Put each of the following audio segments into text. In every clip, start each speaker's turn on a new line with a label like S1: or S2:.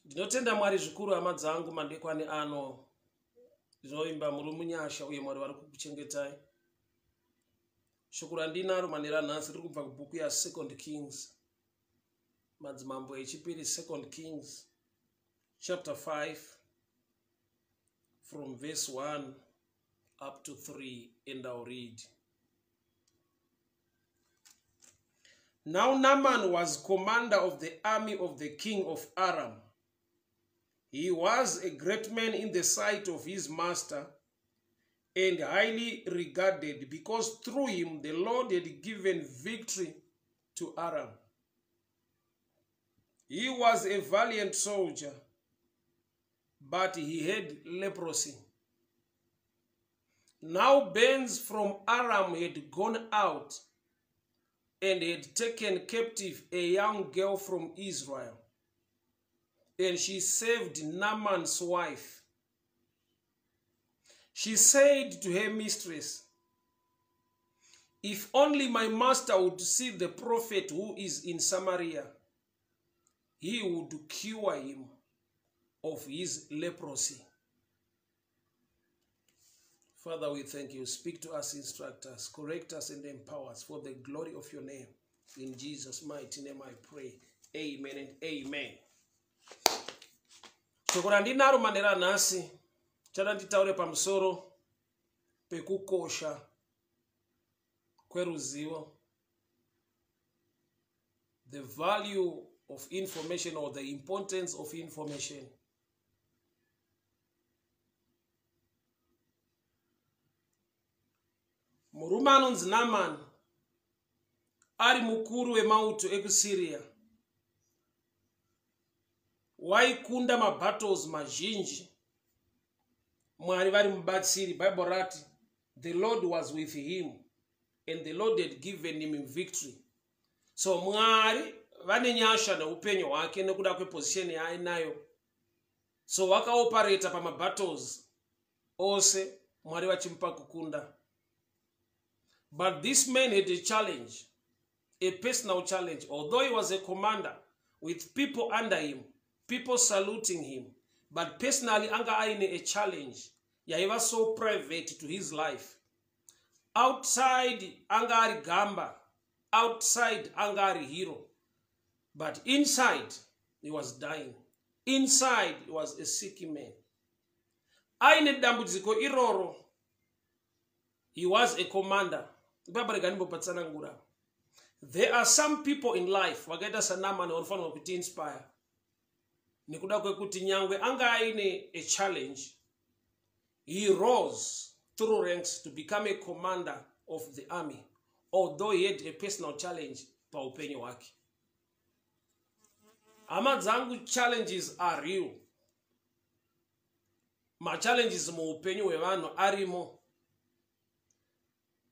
S1: Ndinotenda Mwari zvikuru hama dzangu madekwani ano. Ndinovimba muri munyasha uye Mwari vari kukuchengetai. Shoko randinaro manheru anhasi riri kubva kubhuku yaSecond Kings. Madzimambo echipiri Second Kings chapter 5 from verse 1 up to 3 and I'll read. Now Naaman was commander of the army of the king of Aram. He was a great man in the sight of his master and highly regarded because through him the Lord had given victory to Aram. He was a valiant soldier, but he had leprosy. Now bands from Aram had gone out and had taken captive a young girl from Israel. And she saved Naaman's wife. She said to her mistress, If only my master would see the prophet who is in Samaria, he would cure him of his leprosy. Father, we thank you. Speak to us, instruct us, correct us, and empower us for the glory of your name. In Jesus' mighty name I pray. Amen and amen. Shoko randinaro manera nhasi chada nditaure pamusoro pekukosha kweruzivo the value of information or the importance of information Murume anonzi Naamani ari mukuru wemauto ekuSyria waikunda mabattles mazhinji Mwari vari mubatsiri. Bible rati the Lord was with him and the Lord had given him victory. So Mwari vane nyasha neupenyu hwake nekuda kweposition yaainayo. So wakaopareta pamabattles ose Mwari vachimupa kukunda. But this man had a challenge, a personal challenge. Although he was a commander with people under him, people saluting him, but personally anga aine a challenge yaiva so private to his life. Outside anga ari gamba, outside anga ari hero, but inside he was dying. Inside he was a sick man. Aine dambudziko iroro, he was a commander. Ipapa rega ndimbopatsanangura. There are some people in life vakaita saNamani vanofanirwa kuti inspire nekuda kwekuti nyangwe anga aine a challenge, he rose through ranks to become a commander of the army, although he had a personal challenge paupenyu hwake. Hama dzangu, challenges are real. Machallenges muupenyu hwevanhu arimo,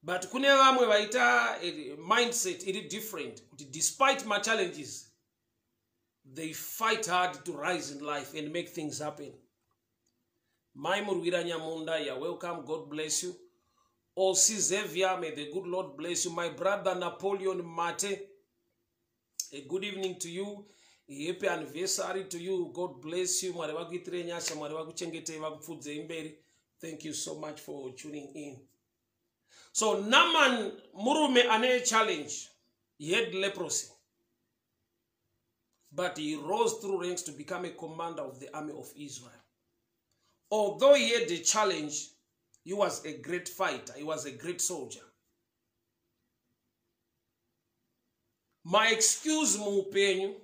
S1: but kune vamwe vaita mindset iri different kuti despite machallenges they fight hard to rise in life and make things happen. Mai Murwira Nyamunda, you're welcome. God bless you. Osi Xavier, may the good Lord bless you. My brother Napoleon Mate, a good evening to you. Happy anniversary to you. God bless you. Mwari vakuitire nyasha, Mwari vakuchengetei, vakupfudzei mberi. Thank you so much for tuning in. So Naaman murume ane challenge. He had leprosy, but he rose through ranks to become a commander of the army of Israel. Although he had a challenge, he was a great fighter. He was a great soldier. My excuse muupenyu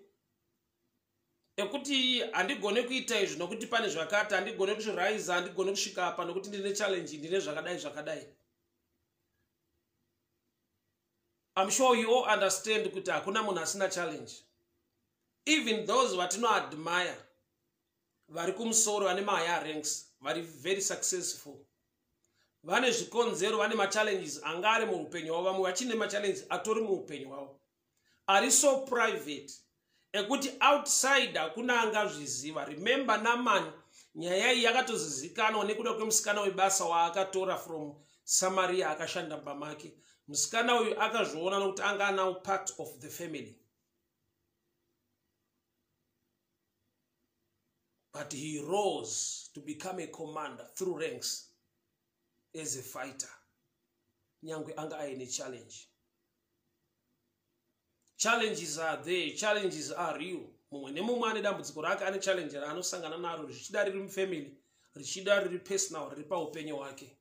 S1: ekuti handigone kuita izvi nokuti pane zvakati, handigone kuzviraisa, handigone kusvika apa nokuti ndine challenge, ndine zvakadai zvakadai. I'm sure you all understand kuti hakuna munhu asina challenge. Even those vatinoadmire vari kumusoro, vane mahigher ranks, vari very successful, vane zvikonzero, vane machallenges anga ari muupenyu hwavo. Vamwe vachine machallenges atori muupenyu hwavo ari so private ekuti outside hakuna angazviziva. Remember Naamani, nyaya iyi yakatozizikanwa nekuda kwemusikana webasa waakatora from Samaria akashanda mumba make. Musikana uyu akazviona nokuti anga anawo part of the family. But he rose to become a commander through ranks as a fighter. Nyangwe anga aine challenge. Challenges are there, challenges are real. Mumwe nemumwe ane dambudziko rake, ane challenge raanosangana naro, richichida riri mufamily, richida riri personal, riri paupenyu hwake.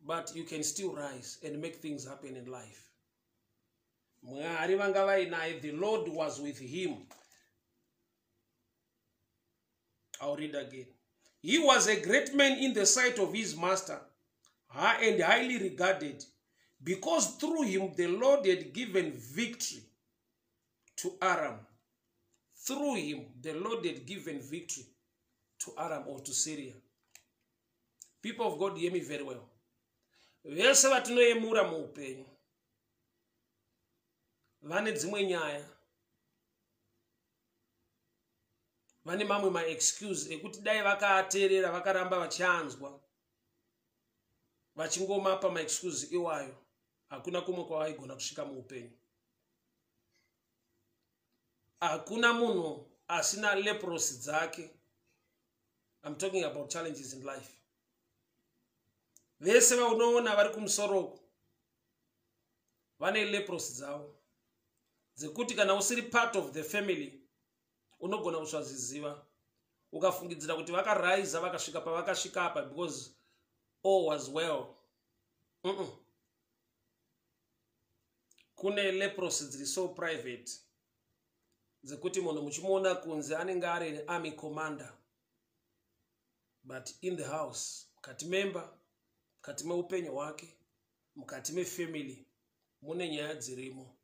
S1: But you can still rise and make things happen in life. Mwari vanga vainaye, the Lord was with him. I'll read again. He was a great man in the sight of his master and highly regarded, because through him the Lord had given victory to Aram. Through him the Lord had given victory to Aram or to Syria. People of God, hear me very well. Vese vatinoyemura muupenyu vane dzimwe nyaya, vane mamwe maexcuse ekuti dai vakaateerera vakaramba vachianzwa vachingomapa maexcuse iwayo, hakuna kumwe kwavaigona kusvika muupenyu. Hakuna munhu asina leprosy dzake. I'm talking about challenges in life. Vese vaunoona vari kumusoro uku vane leprosy dzavo dzekuti kana usiri part of the family unogona kusvaziziva, ukafungidzira kuti vakaraiza vakasvika pavakasvika apa because all was well. Kune leprosy dziri so private dzekuti munhu muchimuona kunze anenge ari army commander, but in the house, mukati memba, mukati meupenyu hwake, mukati mefamily mune nyaya dzirimo,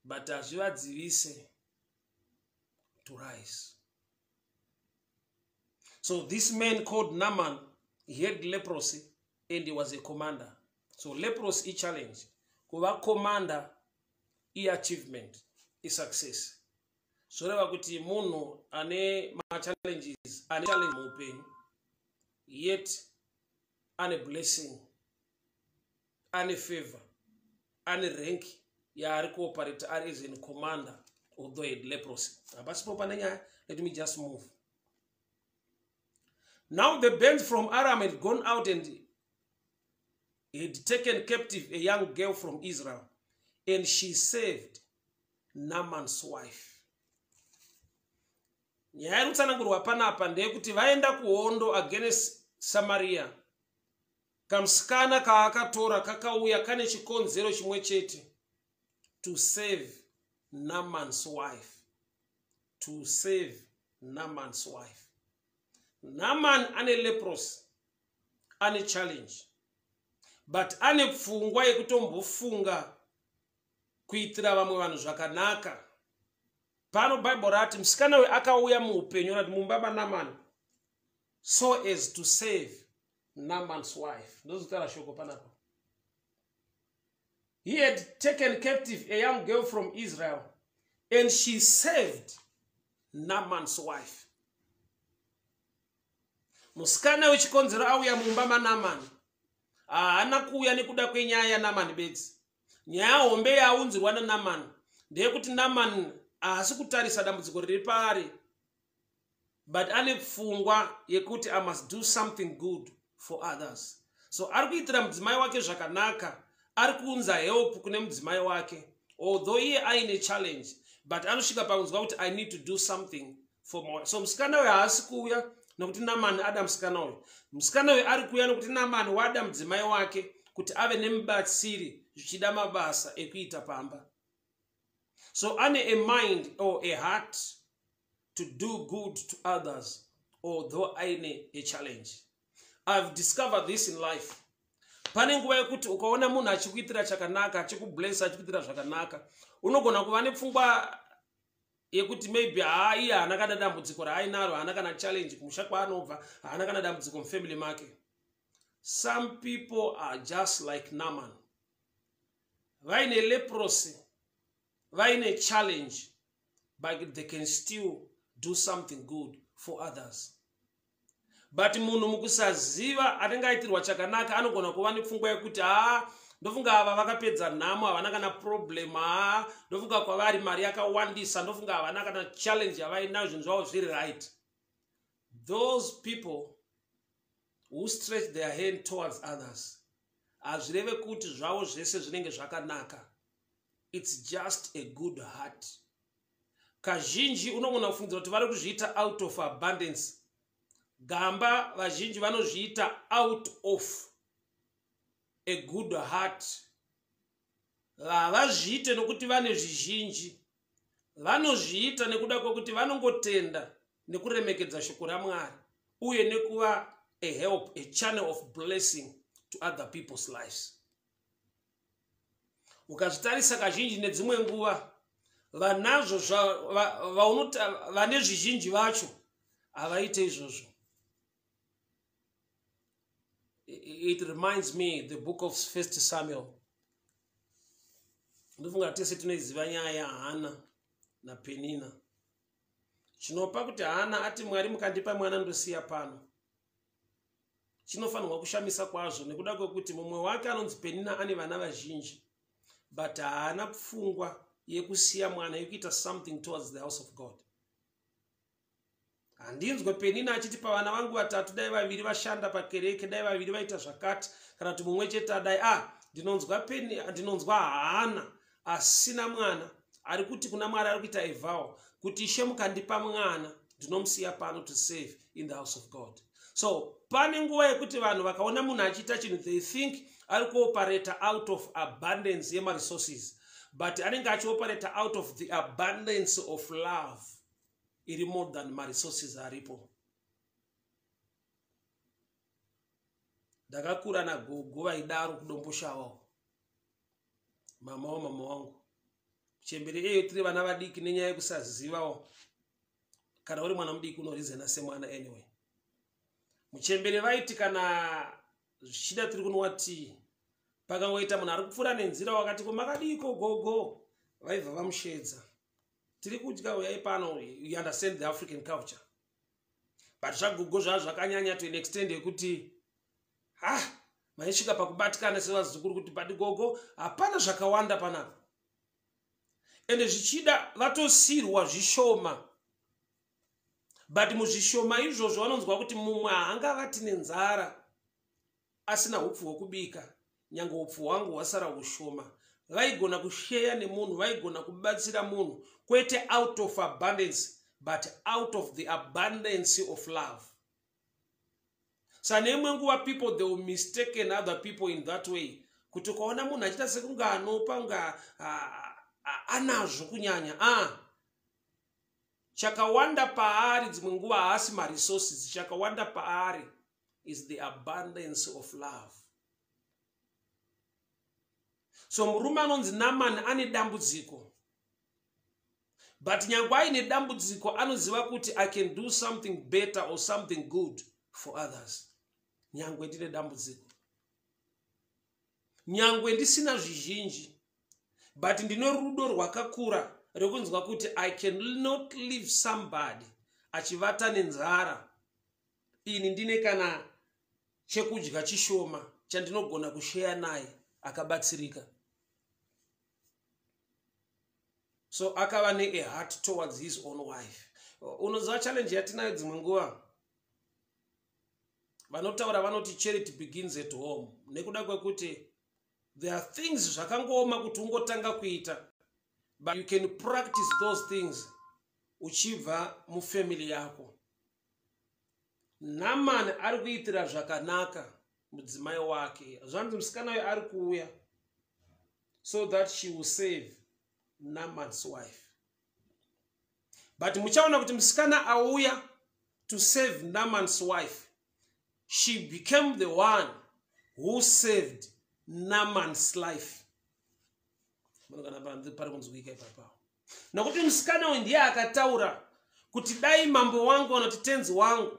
S1: but hazvivadzivise to rise. So this man called Naaman, he had leprosy and he was a commander. So leprosy i-challenge, kuva commander i-achievement, i-success. Zvoreva kuti munhu ane machallenges, ane challenge muupenyu, yet ane blessing, ane favor, ane rank yaari kuoperate ari as an commander, although he had leprosy. Hapasipo pane nyaya. Let me just move. Now the bands from Aram had gone out and had taken captive a young girl from Israel, and she saved Naaman's wife. Nyaya iri kutsanangurwa panapa ndeyekuti vaenda kuhondo against Samaria. Kamusikana kaakatora kakauya kane chikonzero chimwe chete, to save Naaman's wife. To save Naaman's wife. Naaman ane leprosy, ane challenge, but ane pfungwa yekutombofunga kuitira vamwe vanhu zvakanaka. Pano Bhaibheri rati musikana uyu akauya muupenyu, rati mumba maNaman, so as to save Naaman's wife. Ndozvitaura shoko panapa. He had taken captive a young girl from Israel, and she saved Naaman's wife. Musikana wechikonzero auya mumba maNaman, haana kuuya nekuda kwenyaya yaNaman bedzi. Nyaya hombe yaunzirwa naNaman ndeyekuti Naman haasi kutarisa dambudziko riri paari, but ane pfungwa yekuti I must do something good for others. So ari kuitira mudzimai wake zvakanaka, ari kuunza help kune mudzimai wake, although iye aine challenge, but anosvika pakunzwa kuti I need to do something for my. So musikana uyu haasi kuuya nokuti Namani ada musikana uyu. Musikana uyu ari kuuya nokuti Namani wada mudzimai wake kuti ave nemubatsiri, zvichida mabasa ekuita pamba. So ane a mind or a heart to do good to others, although aine a challenge. I've discovered this in life. Pane nguva yekuti ukaona munhu achikuitira chakanaka, achikublessa, achikuitira zvakanaka, unogona kuva nepfungwa yekuti maybe haa, iye haana kana dambudziko raainaro, haana kana challenge kumusha kwaanobva, haana kana dambudziko mufamily make. Some people are just like Naman, vaine leprosy, vaine challenge, but they can still do something good for others. But munhu mukusaziva anenge aitirwa chakanaka anogona kuva nepfungwa yekuti haa, Ndofunga ava vakapedza nhamo, havana kana problem. Haa, ndofunga kwavari mari yakawandisa, ndofunga havana kana challenge yavainayo, zvinhu zvavo zviri right. Those people who stretch their hand towards others, hazvireve kuti zvavo zvese zvinenge zvakanaka. It's just a good heart. Kazhinji unogona kufungidzira kuti vari kuzviita out of abundance. Gamba vazhinji vanozviita out of a good heart. Havazviite nokuti vane zvizhinji, vanozviita nekuda kwekuti vanongotenda nekuremekedza shoko raMwari uye nekuva a help, a channel of blessing to other people's lives. Ukazvitarisa kazhinji, nedzimwe nguva vanazvo, vane zvizhinji vacho havaite izvozvo. It reminds me the book of First Samuel. Ndofunga tese tinoiziva nyaya yaHana naPenina. Chinopa kuti Hana ati, "Mwari, mukandipa mwana, ndosiya pano," chinofanirwa kushamisa kwazvo, nekuda kwekuti mumwe wake anonzi Penina ane vana vazhinji, but haana pfungwa yekusiya mwana, yekuita something towards the house of God. Handinzwe Penina achiti, "Pavana vangu vatatu, dai vaviri vashanda pakereke, dai vaviri vaita zvakati, kana kuti mumwe chete adai." Ah, ndinonzwa Peni, ndinonzwa Hana asina mwana ari kuti kuna Mwari, ari kuita a vow kuti, "Ishe, mukandipa mwana, ndinomusiya pano to save in the house of God." So pane nguva yekuti vanhu vakaona munhu achiita chinhu, they think ari kuoperata out of abundance yemaresources, but anenge achioperata out of the abundance of love iri more than maresources aripo. Ndakakura nagogo vaidaro kuDomboshawawo, mama wamama wangu. Chembere iyeyo, tiri vana vadiki, nenyaya yekusazivawo, kana uri mwana mudiki unorizena semwana. Anyway, muchembere vaiti kana zvichida tiri kunwa tii, pakangoita munhu ari kupfuura nenzira wakati, "Ko makadiko, gogo?" vaibva vamushedza, "Tiri kudya, uyai pano." You understand the African culture. But zvagogo zvaa zvakanyanya to an extent yekuti ha, maisvika pakubatikana sevazukuru kuti, "But gogo, hapana zvakawanda panapa." Ende zvichida vatosirwa zvishoma, but muzvishoma izvozvo vanonzwa kuti mumwe haangavati nenzara asina upfu hwekubika, nyange upfu hwangu hwasara ushoma. Vaigona kusheya nemunhu, vaigona kubatsira munhu, kwete out of abundance, but out of the abundance of love. Sa neimwe nguva people, they will mistaken other people in that way, kuti ukaona munhu achiita sekunge anopa, kunge anazvo kunyanya, a chakawanda paari dzimwe nguva haasi maresources. Chakawanda paari is the abundance of love. So murume anonzi Naman ane dambudziko, but nyange aine dambudziko, anoziva kuti, "I can do something better or something good for others, nyangwe ndine dambudziko, nyangwe ndisina zvizhinji, but ndine rudo rwakakura rekunzwa kuti I cannot leave somebody achivata nenzara, ini ndine kana chekudya chishoma chandinogona kusheya naye akabatsirika." So akava neaheart towards his own wife. Unoziva challenge yatinayo dzimwe nguva, vanotaura vanoti charity begins at home, nekuda kwekuti there are things zvakangooma kuti ungotanga kuita, but you can practice those things uchibva mufamily yako. Naman ari kuitira zvakanaka mudzimai wake. Zvanzi musikana uyo ari kuuya so that she will save Naman's wife, but muchaona kuti musikana auya to save Naman's wife, she became the one who saved Naman's life. Kana pari kunzwika ipapawo, nokuti musikana uyu ndiye akataura kuti, "Dai mambo wangu, vanoti tenzi wangu,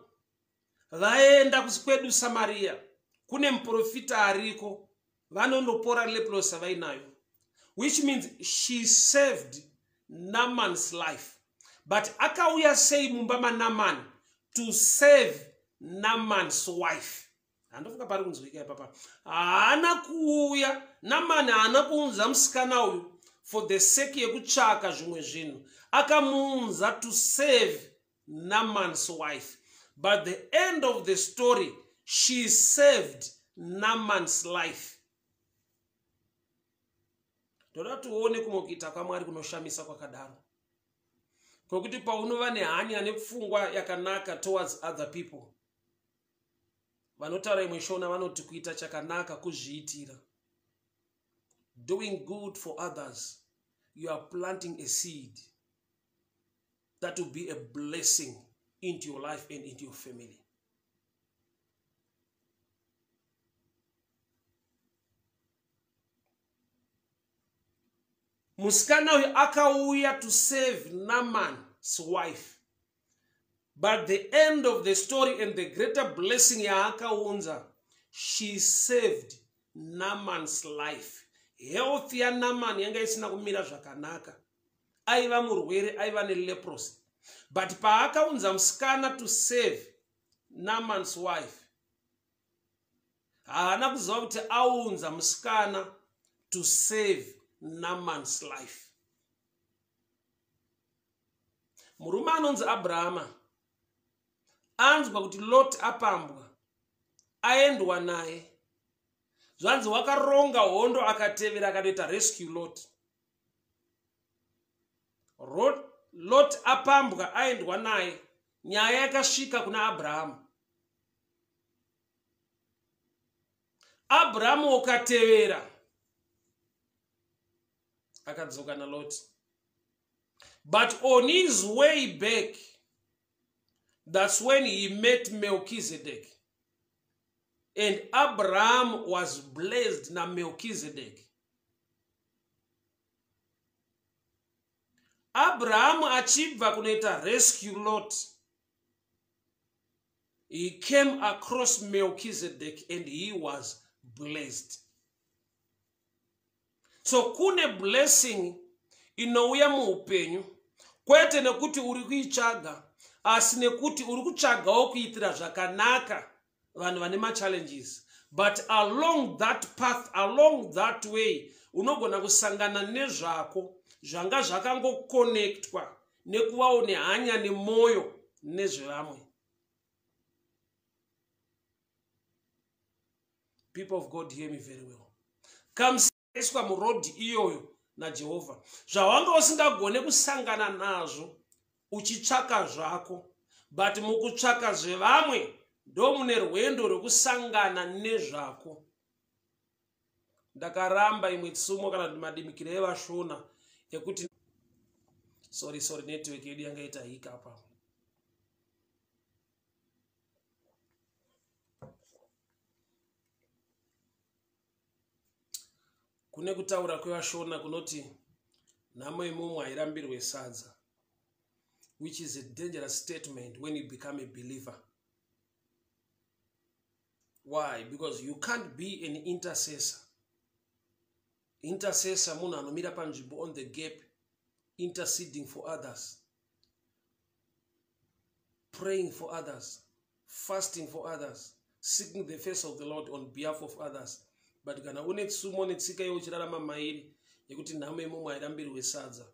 S1: vaenda kwedu Samariya, kune muprofita ariko, vanondopora leprosy vainayo," which means she saved Naman's life. But akauya sei mumba maNaman to save Naman's wife? Handofunga pari kunzwika ipapa. Haana kuuya Namani, haana kuunza musikana uyu for the sake yekutsvaka zvimwe zvinhu. Akamuunza to save Naman's wife. But the end of the story, she saved Naman's life. Ndoda tione kumwe kuita kwaMwari kunoshamisa kwakadaro, kwekuti paunova nehanya nepfungwa yakanaka towards other people, vanotaura imwe Shona vanoti kuita chakanaka kuzviitira. Doing good for others, you are planting a seed that will be a blessing into your life and into your family. Musikana uyu akauya to save Naman's wife, but the end of the story and the greater blessing yaakaunza, she saved Naman's life. Health yaNaman yanga isina kumira zvakanaka, aiva murwere, aiva neleprosy, but paakaunza musikana to save Naman's wife, haana kuziva kuti aunza musikana to save Naman's life. Murume anonzi Abrahama anzwa kuti Lot apambwa, aendwa naye, zvanzi wakaronga hondo akatevera, akatoita rescue Lot. Lot apambwa, aendwa naye, nyaya yakasvika kuna Abrahamu. Abrahamu ukatevera, akadzoka naLot, but on his way back, that's when he met Melchizedek, and Abraham was blessed naMelchizedek. Abrahamu achibva kunoita rescue Lot, he came across Melchizedek and he was blessed. So kune blessing inouya muupenyu, kwete nekuti uri kuitsvaga, asi nekuti uri kutsvagawo kuitira zvakanaka vanhu vane machallenges, but along that path, along that way, unogona kusangana nezvako zvanga zvakangokonektwa nekuvawo nehanya nemwoyo nezvevamwe. People of God, hear me very well. Kamusaiswa murodhi iyoyo naJehovha, zvawanga usingagone kusangana nazvo uchitsvaka zvako, but mukutsvaka zvevamwe ndo mune rwendo rwekusangana nezvako. Ndakaramba imwe tsumo kana kuti madimikiro evaShona ekuti, sorry, sorry, network yedu yanga ita hika apa. Kune kutaura kwevaShona kunoti nhamo yemumwe hairambirwe sadza, which is a dangerous statement when you become a believer. Why? Because you can't be an intercessor. Intercessor munhu anomira panzvimbo on the gap, interceding for others, praying for others, fasting for others, seeking the face of the Lord on behalf of others. But kana une tsumo netsika yeuchirarama mairi yekuti nhamo yemumwe hairambirwe sadza,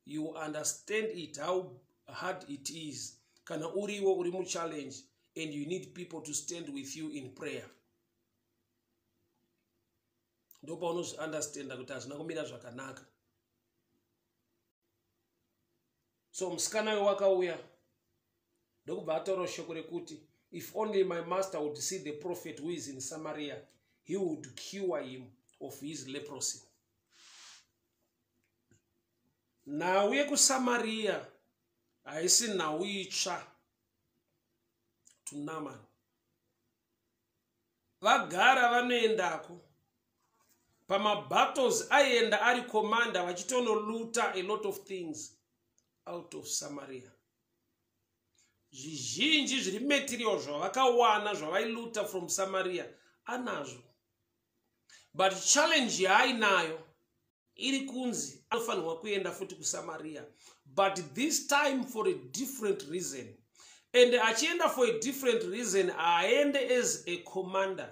S1: you understand it, how hard it is kana uriwo uri muchallenge and you need people to stand with you in prayer. Ndopaunozviunderstanda kuti hazvina kumira zvakanaka. So musikana uyo wakauya ndokubva ataura shoko rekuti, "If only my master would see the prophet who is in Samaria, he would cure him of his leprosy." Nhau yekuSamariya haisi nhau itsva to Naman. Vagara vanoendako pamabattles, aienda ari commander, vachitonoluta a lot of things out of Samaria. Zvizhinji zviri material zvavakawana, zvavailuta from Samaria, anazvo, but challenge yaainayo iri kunzi anofanirwa kuenda futi kuSamaria, but this time for a different reason. And achienda for a different reason, haaende as a commander.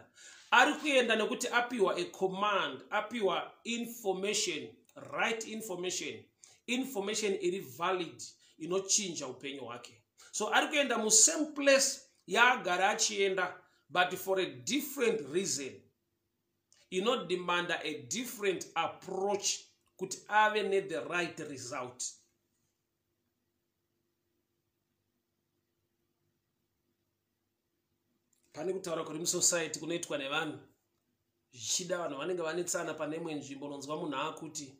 S1: Ari kuenda nekuti apiwa a command, apiwa information, right information, information iri valid inochinja upenyu hwake. So ari kuenda musame place yaagara achienda, but for a different reason inodemanda a different approach kuti ave nethe right result. Pane kutaura kuri musociety kunoitwa nevanhu, zvichida vanhu vanenge vanetsana pane imwe nzvimbo, unonzwa munhu akuti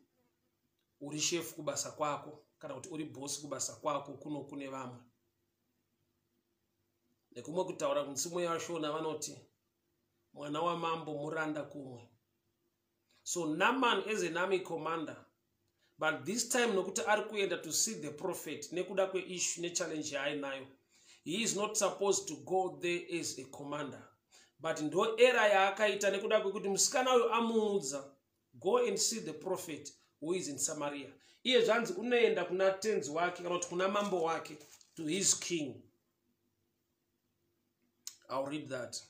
S1: uri shefu kubasa kwako kana kuti uri bhosi kubasa kwako kuno kune vamwe. Nekumwe kutaura kunsimwe yashona vanoti mwana wamambo muranda kumwe. So Naaman as an army commander, but this time nokuti ari kuenda to see the prophet nekuda kweissue nechallenge yaainayo, he is not supposed to go there as a commander, but ndo era yaakaita nekuda kwekuti musikana uyu amuudza, go and see the prophet who is in Samaria. Iye zvanzi unoenda kuna tenzi wake kana kuti kuna mambo wake, to his king. I'll read that.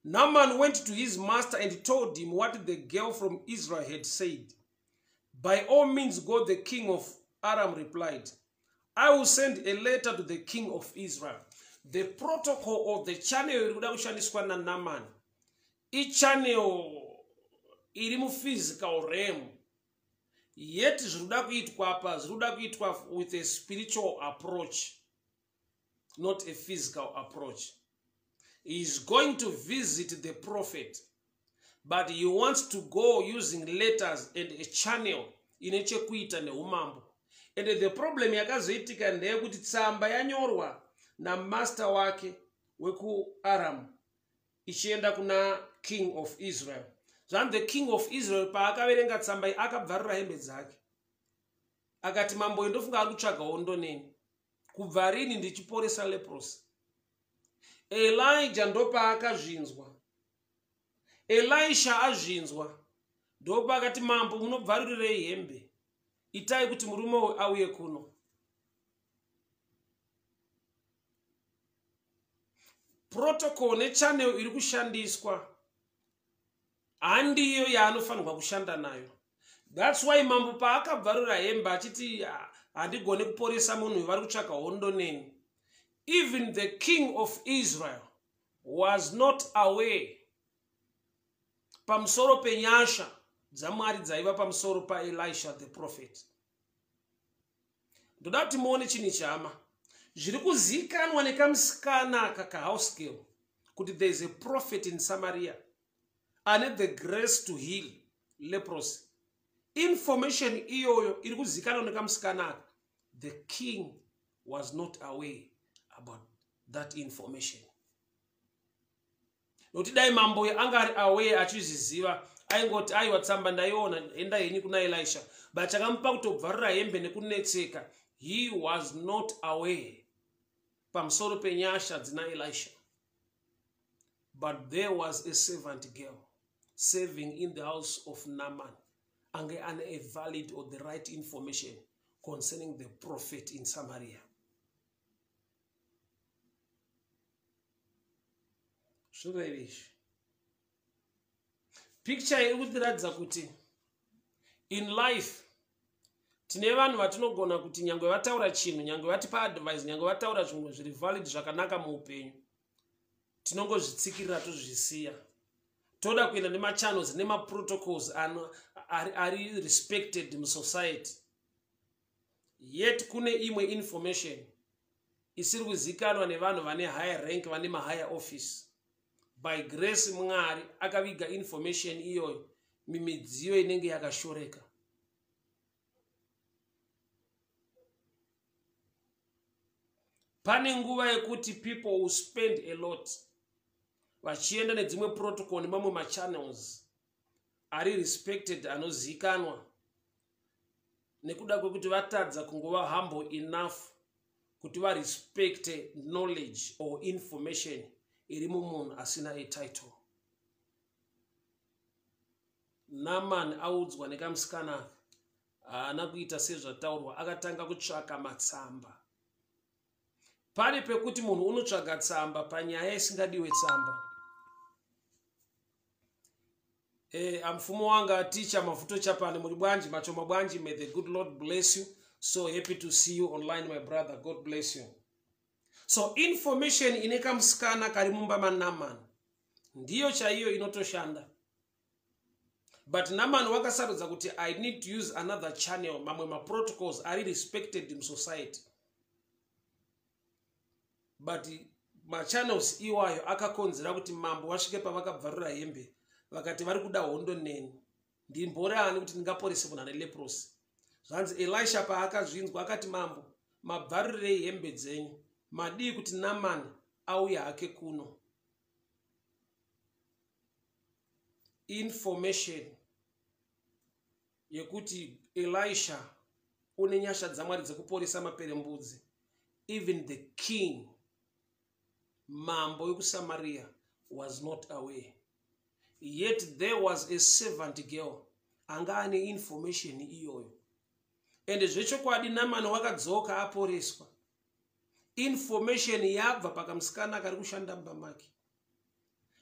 S1: Naaman went to his master and told him what the girl from Israel had said. By all means go, the king of Aram replied. I will send a letter to the king of Israel. The protocol of the channel iri kuda kushandiswa naNaaman ichannel iri muphysical realm, yet zviri kuda kuitwa apa zviri kuda kuitwa with a spiritual approach, not a physical approach. He is going to visit the prophet, but he wants to go using letters and a channel ine chekuita neumambo. And the problem yakazoitika ndeyekuti tsamba yanyorwa namaster wake wekuAram ichienda kuna king of Israel. Zvanzi the king of Israel paakaverenga tsamba iyi akabvarura hembe dzake akati, mambo ndofunga ari kutsvaga hondo neni, kubva rini ndichiporesa leprosy? Elijah ndopaakazvinzwa, Elisha azvinzwa ndopaakati, mambo munobvarurirei hembe? Itai kuti murume uyu auye kuno. Protocol nechannel iri kushandiswa handiyo yaanofanirwa kushanda nayo. That's why mambo paakabvarura hembe achiti handigoni kuporesa munhu, vari kutsvaka hondo neni, even the king of Israel was not aware pamusoro penyasha dzaMwari dzaiva pamusoro paElisha the prophet. Ndoda kuti muone chinhu chama zviri kuzivikanwa nekamusikana aka kahouse girl kuti there is a prophet in Samaria ane the grace to heal leprosy. Information iyoyo iri kuzivikanwa nekamusikana aka, the king was not aware about that information, nokuti dai mambo anga ari aware achizviziva aingoti, aiwa, tsamba ndaiona, enda henyu kuna Elisha. But chakamupa kutobvarura hembe nekunetseka, he was not aware pamusoro penyasha dzina Elisha. But there was a servant girl serving in the house of Naaman ange ane a valid or the right information concerning the prophet in Samaria. Zvinoreva izvi, picture iri kutiratidza kuti in life tine vanhu vatinogona kuti nyange vataura chinhu, nyange vatipa advice, nyange vataura zvimwe zviri valid zvakanaka muupenyu, tinongozvitsikirira tozvisiya, toda kuenda nemachannels nemaprotocols ari respected musociety. Yet kune imwe information isiri kuzikanwa nevanhu vane higher rank, vane mahigher office. By grace Mwari akaviga information iyoyo mimidziyo inenge yakashoreka. Pane nguva yekuti people will spend a lot vachienda nedzimwe protocol nemamwe machannels ari respected anozivikanwa, nekuda kwekuti vatadza kungova humble enough kuti varespecte knowledge or information iri mumunhu asina a title. Naman audzwa nekamusikana, haana kuita sezvataurwa, akatanga kutsvaka matsamba. Pane pekuti munhu unotsvaga tsamba panyaya isingadiwe tsamba. Amfumo wanga teacher Mavuto Chapani, muri bwanji, machoma bwanji. May the good Lord bless you. So happy to see you online, my brother. God bless you. So information ine kamusikana kari mumba maNaman ndiyo chaiyo inotoshanda, but Naman wakasarudza kuti I need to use another channel, mamwe maprotocols ari respected in society, but machannels iwayo akakonzera kuti mambo vasvike pavakabvarura hembe, vakati vari kuda hondo neni, ndimbori ani kuti ndingaporese munhu ane leprosy? Zvanzi Elisha paakazvinzwa akati, "Mambo, mabvarurirei hembe dzenyu? Madii kuti Namani auye hake kuno?" Information yekuti Elisha une nyasha dzaMwari dzekuporesa maperembudzi, even the king, mambo wekuSamaria, was not aware. Yet there was a servant girl anga ane information iyoyo. Ende zvechokwadi Namani wakadzoka aporeswa, information yabva pakamusikana kari kushanda mumba make.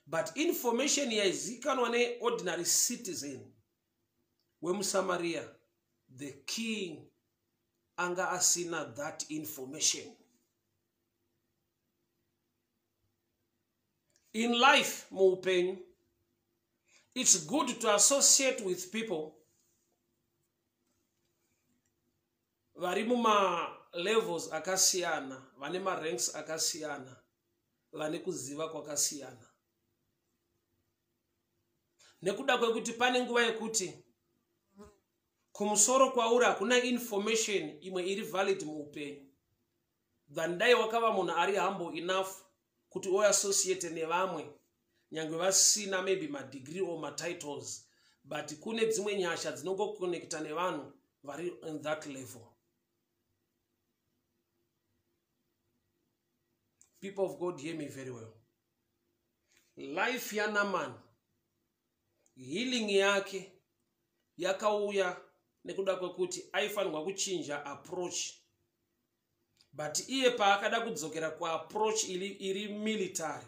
S1: But information yaizikanwa neordinary citizen wemuSamaria, the king anga asina that information. In life, muupenyu, it's good to associate with people vari mumalevels akasiyana, vane maranks akasiyana, vane kuziva kwakasiyana, nekuda kwekuti pane nguva yekuti kumusoro kwauri hakuna information imwe iri valid muupenyu than dai wakava munhu ari humble enough kuti uassociate nevamwe, nyange vasina maybe madegree or matitles, but kune dzimwe nyasha dzinongoconnecta nevanhu vari in that level. People of God, hear me very well. Life yaNaman, healing yake yakauya nekuda kwekuti aifanirwa kuchinja approach, but iye paakada kudzokera kuapproach iri military,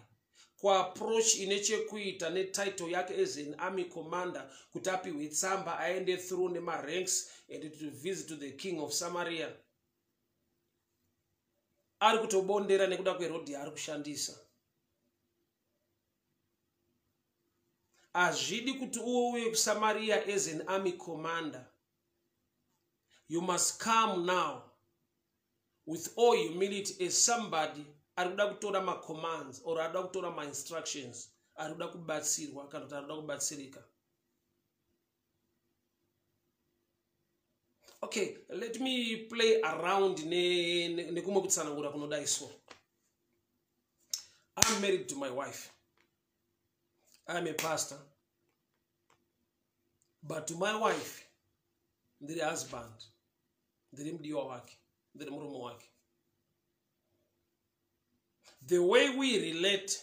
S1: kuapproach ine chekuita netitle yake as an army commander, kuti apiwe tsamba aende through nemaranks and to visit to the king of Samaria, ari kutobondera nekuda kwerodhi yaari kushandisa. Hazvidi kuti uuye kuSamaria as an army commander. You must come now with all humility as somebody ari kuda kutora macommands or ari kuda kutora mainstructions, ari kuda kubatsirwa kana kuti ari kuda kubatsirika. Okay, let me play around nekumwe kutsanangura kunodai. So I'm married to my wife. I'm a pastor, but to my wife ndiri husband, ndiri mudiwa wake, ndiri murume wake. The way we relate,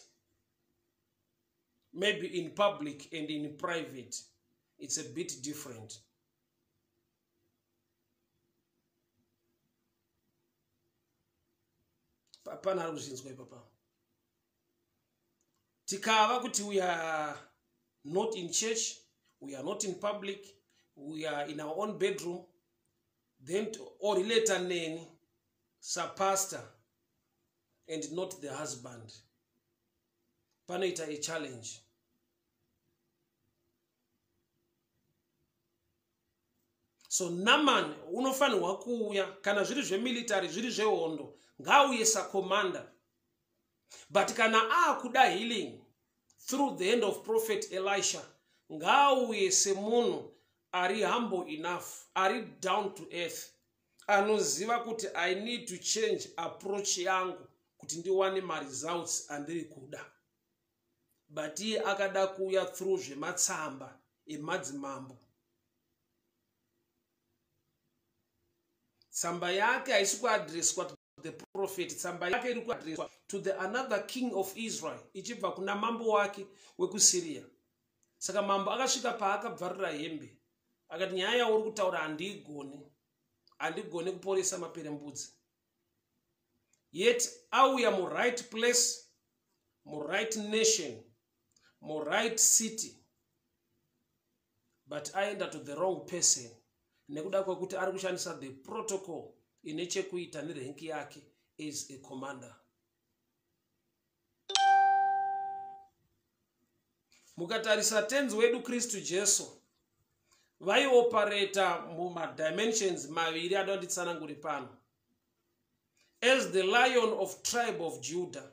S1: maybe in public and in private, it's a bit different. Pana ari kuzvinzwa ipapa? Tikava kuti we are not in church, we are not in public, we are in our own bedroom, then orelata neni sapastor and not the husband, panoita a challenge. So Naman unofanirwa kuuya, kana zviri zvemilitary, zviri zvehondo, ngaauye sacommander, but kana aakuda healing through the hand of Prophet Elisha, ngaauye semunhu ari humble enough, ari down to earth, anoziva kuti I need to change approach yangu kuti ndiwane maresults andiri kuda. But iye akada kuuya through zvematsamba emadzimambo. Tsamba yake haisi kuadreswa to the prophet, tsamba yake iri kuadreswa to the another king of Israel, ichibva kuna mambo wake wekuSyria. Saka mambo akasvika paakabvarura hembe, akati, "Nyaya yauri kutaura handiigoni, handigoni kuporesa maperembudzi." Yet auya muright place, muright nation, muright city, but aenda to the wrong person nekuda kwekuti ari kushandisa the protocol ine chekuita nerenki yake as a commander. Mukatarisa tenzi wedu Kristu Jesu, vaiopareta mumadimensions maviri anoda nditsananguri pano: as the Lion of tribe of Judah,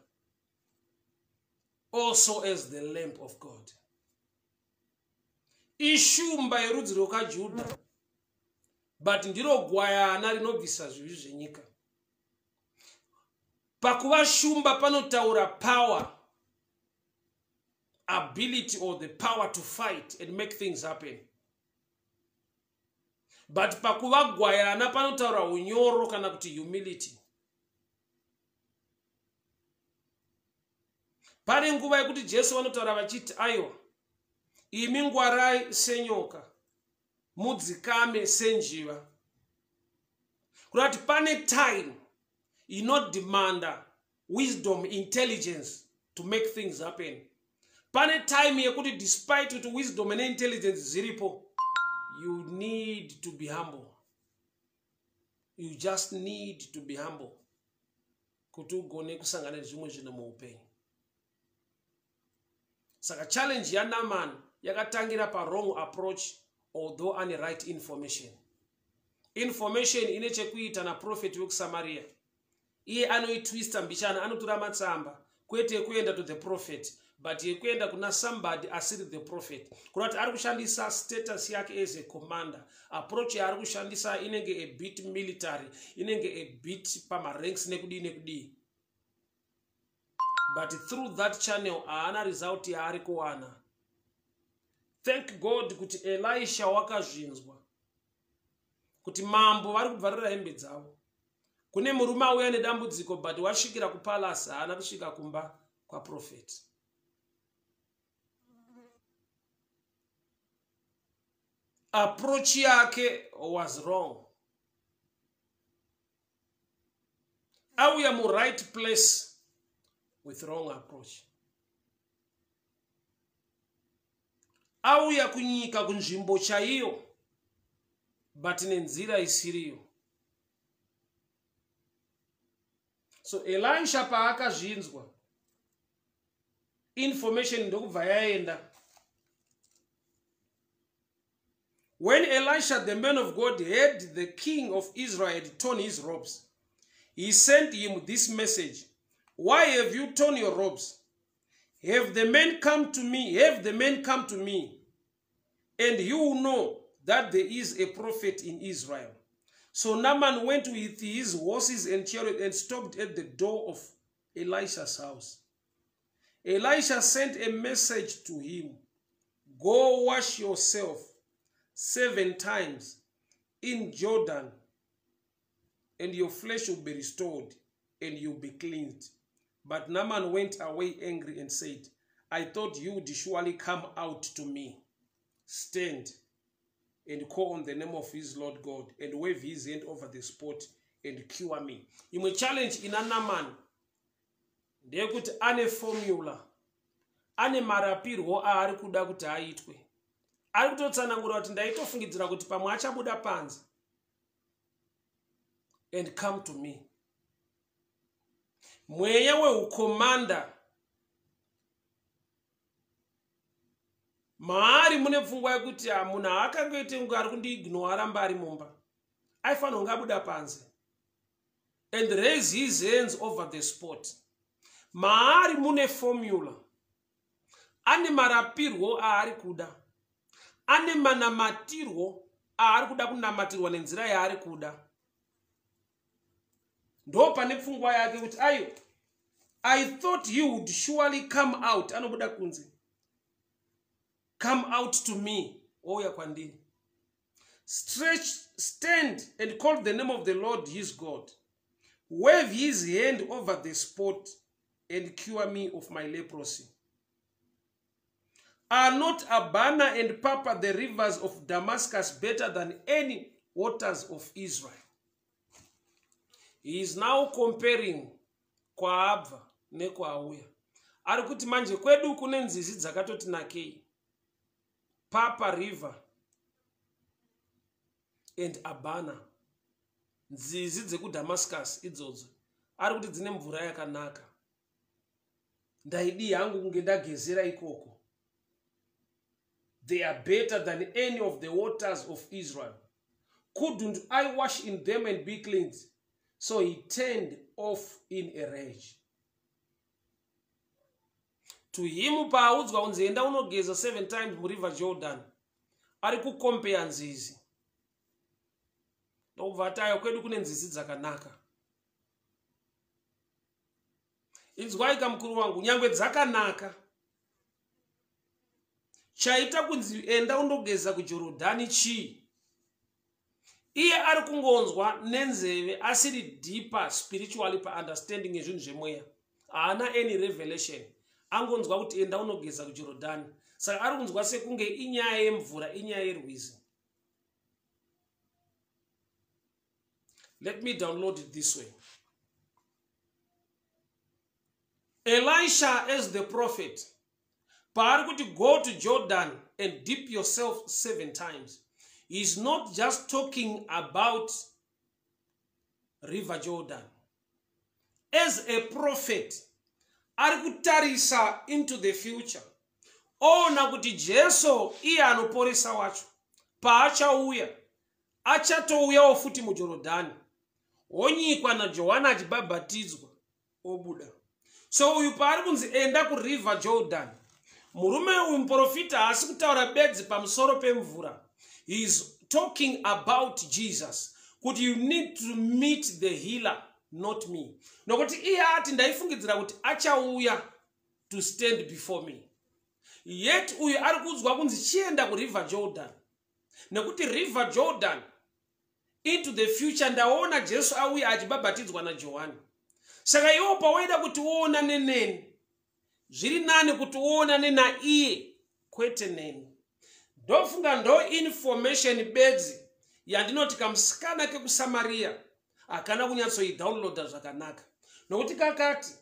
S1: also as the Lamb of God. Ishumba yerudzi rwekajudha, but ndiro gwayana rinobvisa zvivi zvenyika. Pakuva shumba panotaura power, ability or the power to fight and make things happen, but pakuva gwayana panotaura unyoro kana kuti humility. Pane nguva yekuti Jesu vanotaura vachiti, "Aiwa, imi ngwarai senyoka, mudzikame senjiva." Kureva kuti pane time inodemanda wisdom, intelligence to make things happen. Pane time yekuti despite kuti wisdom neintelligence zviripo, you need to be humble. You just need to be humble kuti ugone kusangana nezvimwe zvinhu muupenyu. Saka challenge yaNaman yakatangira pawrong approach, although ane right information. Information ine chekuita naprofeti wekuSamaria, iye anoitwista mbichana, anotora matsamba kwete yekuenda to the prophet, but yekuenda kuna somebody asiri the prophet. Kureva kuti ari kushandisa status yake as a commander. Approach yaari kushandisa inenge a bit military, inenge a bit pamaranks nekudii nekudii, but through that channel haana result yaari kuwana. Thank God kuti Elisha wakazvinzwa kuti mambo vari kubvarira hembe dzavo, kune murume auya nedambudziko, but wasvikira kupalace, haana kusvika kumba kwaprofeti. Approach yake was wrong. Auya muright place with wrong approach. Auya kunyika, kunzvimbo chaiyo, but nenzira isiriyo. So Elisha paakazvinzwa, information ndokubva yaenda. When Elisha the man of God heard the king of Israel had torn his robes, he sent him this message: "Why have you torn your robes? Have the men come to me, have the men come to me, and you will know that there is a prophet in Israel." So Naaman went with his horses and chariot and stopped at the door of Elisha's house. Elisha sent a message to him: "Go wash yourself seven times in Jordan, and your flesh will be restored and you'll be cleansed." But Naaman went away angry and said, "I thought you would surely come out to me, stand and call on the name of his Lord God, and wave his hand over the spot and cure me." Imwe challenge ina Naaman ndeyekuti ane formula, ane marapirwo aari kuda kuti aitwe. Ari kutotsanangura kuti ndaitofungidzira kuti pamwe achabuda panze and come to me. Mweya weukomanda maari mune pfungwa yekuti munhu haakangoite kunge ari kundiignore, aramba ari mumba. Aifanira kunge abuda panze and raise his hands over the spot. Maari mune formula, ane marapirwo aari kuda, ane manamatirwo aari kuda kunamatirwa nenzira yaari kuda. Ndo pane pfungwa yake kuti ayo, "I thought he would surely come out," anobuda kunze, "come out to me," ouya kwandiri, "stretch, stand and call the name of the Lord his God, wave his hand over the spot and cure me of my leprosy. Are not Abana and Pharpar, the rivers of Damascus, better than any waters of Israel?" He is now comparing. Kwaabva nekwaauya. Ari kuti manje kwedu kune nzizi dzakatoti nakei. Papa River and Abana. Nzizi dzekuDamascus idzodzo. Ari kuti dzine mvura yakanaka. Ndaidii hangu kunge ndagezera ikoko. They are better than any of the waters of Israel. Couldn't I wash in them and be cleansed? So he turned off in a rage. To him paaudzwa kunzi enda unogeza 7 times muriver Jordan, ari kukompeya nzizi. Ndokubva ati ayo kwedu kune nzizi dzakanaka. Inzwai kamukuru wangu, nyangwe dzakanaka. Chaita kunzi enda undogeza kuJorodhani chii? Iye ari kungonzwa nenzeve asiri deeper spiritually paunderstanding yezvinhu zvemweya. Haana any revelation. Angonzwa kuti enda unogeza kuJorodhani. Saka ari kunzwa sekunge inyaya yemvura, inyaya yerwizi. Let me download it this way. Elisha as the prophet, paari kuti go to Jordan and dip yourself 7 times, he is not just talking about River Jordan. As a prophet, ari kutarisa into the future. Oona kuti Jesu iye anoporesa wacho, paachauya, achatouyawo futi muJorodhani. Wonyikwa naJohana achibhabhatidzwa, obuda. So uyu paari kunzi enda kuRiver Jordan, murume uyu muprofita haasi kutaura bedzi pamusoro pemvura. He is talking about Jesus. Kuti you need to meet the healer, not me. Nokuti iye ati ndaifungidzira kuti achauya to stand before me. Yet uyu ari kuudzwa kunzi chienda kuRiver Jordan. Nekuti River Jordan into the future ndaona Jesu auya achibhabhatidzwa naJohani. Saka iwo pawaida kuti uonane neni, zviri nani kuti uonane naiye kwete neni. Ndofunga ndo information bedzi yandinoti kamusikana kekuSamaria hakana kunyatsoidownloada zvakanaka. Nokuti kakati,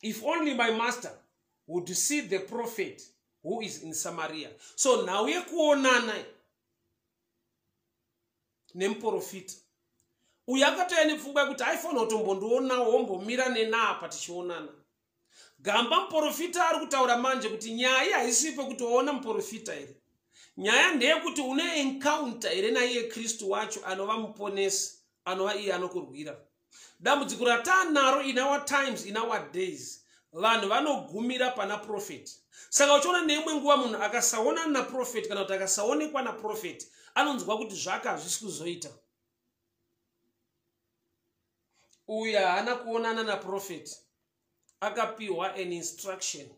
S1: if only my master would see the prophet who is in Samaria. So nhau yekuonana nemuprofita uyu akatouya nepfungwa yekuti aifanira kutombondionawo wombomira nena apa tichionana. Gamba muprofita ari kutaura manje kuti nyaya haisi pekuti waona muprofita here. Nyaya ndeyekuti une encounter here naiye Kristu wacho anova muponesi, anova iye anokurwira. Dambudziko rataanaro in our times, in our days, vanhu vanogumira pana prophet. Saka uchiona neimwe nguva munhu akasaonana naprophet kana kuti akasaonekwa naprophet, anonzwa kuti zvaka hazvisi kuzoita. Uyu haana kuonana naprophet, akapiwa an instruction,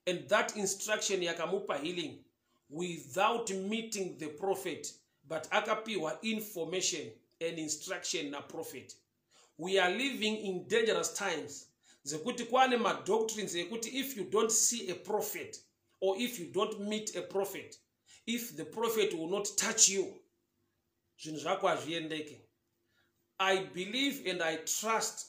S1: and that instruction yakamupa healing without meeting the prophet, but akapiwa information and instruction naprophet. We are living in dangerous times dzekuti kwane madoctrines ekuti if you don't see a prophet or if you don't meet a prophet, if the prophet will not touch you, zvinhu zvako hazviendeke. I believe and I trust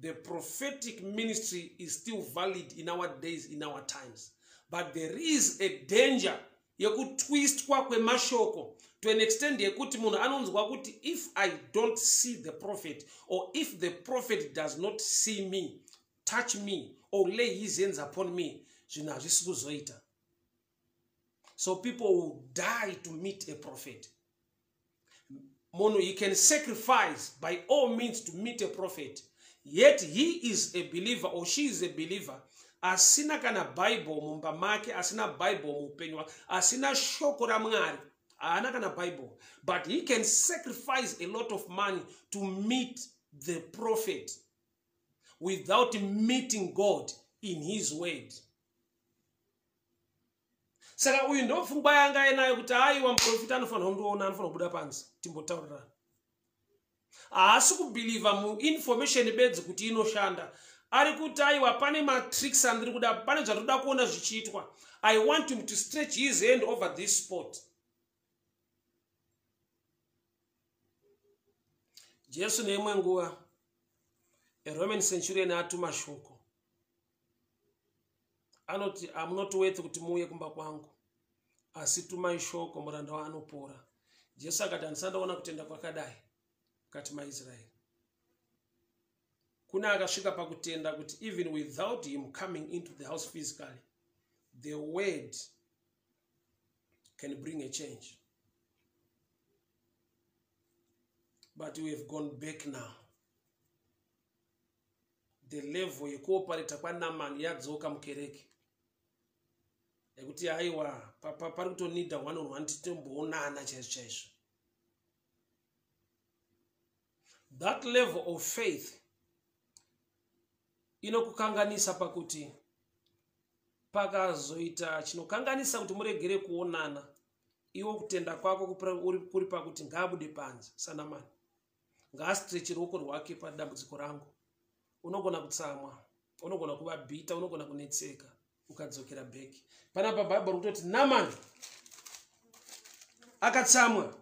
S1: the prophetic ministry is still valid in our days, in our times. But there is a danger yekutwistwa kwemashoko to an extent yekuti munhu anonzwa kuti if I don't see the prophet or if the prophet does not see me, touch me or lay his hands upon me, zvinhu hazvisi kuzoita. So people will die to meet a prophet. Munhu, he can sacrifice by all means to meet a prophet, yet he is a believer or she is a believer asina kana Bible mumba make, asina Bible muupenyu wake, asina shoko raMwari, haana kana Bible, but he can sacrifice a lot of money to meet the prophet without meeting God in his word. Saka uyu ndo pfungwa yanga ainayo kuti aiwa, muprofita anofanira kundiona, anofanira kubuda panze timbotaurirana. Haasi kubhilivha muinformation bedzi kuti inoshanda. Ari kuti aiwa, pane matricks andiri kuda, pane zvatinoda kuona zvichiitwa. I want him to stretch his hand over this spot. Jesu neimwe nguva A Roman centurion atuma shoko. Anoti I'm not worth kuti muuye kumba kwangu. Asi tumai shoko muranda waanopora. Jesu akati handisati ndaona kutenda kwakadai mukati maIsraeri. Kune akasvika pakutenda kuti even without him coming into the house physically, the word can bring a change. But we have gone back now. The level yekuopareta kwaNamani yadzoka mukereke. Yekuti aiwa pari kutonida one on one titomboonana chaizvo chaizvo. That level of faith inokukanganisa pakuti pakazoita chinokanganisa kuti muregere kuonana, iwo kutenda kwako kuri pakuti ngaabude panze saNamani, ngaastreche ruoko rwake padambudziko rangu. Unogona kutsamwa, unogona kuva bitter, unogona kunetseka ukadzokera back. Panapa Bhaibheri kutoti Namani akatsamwa.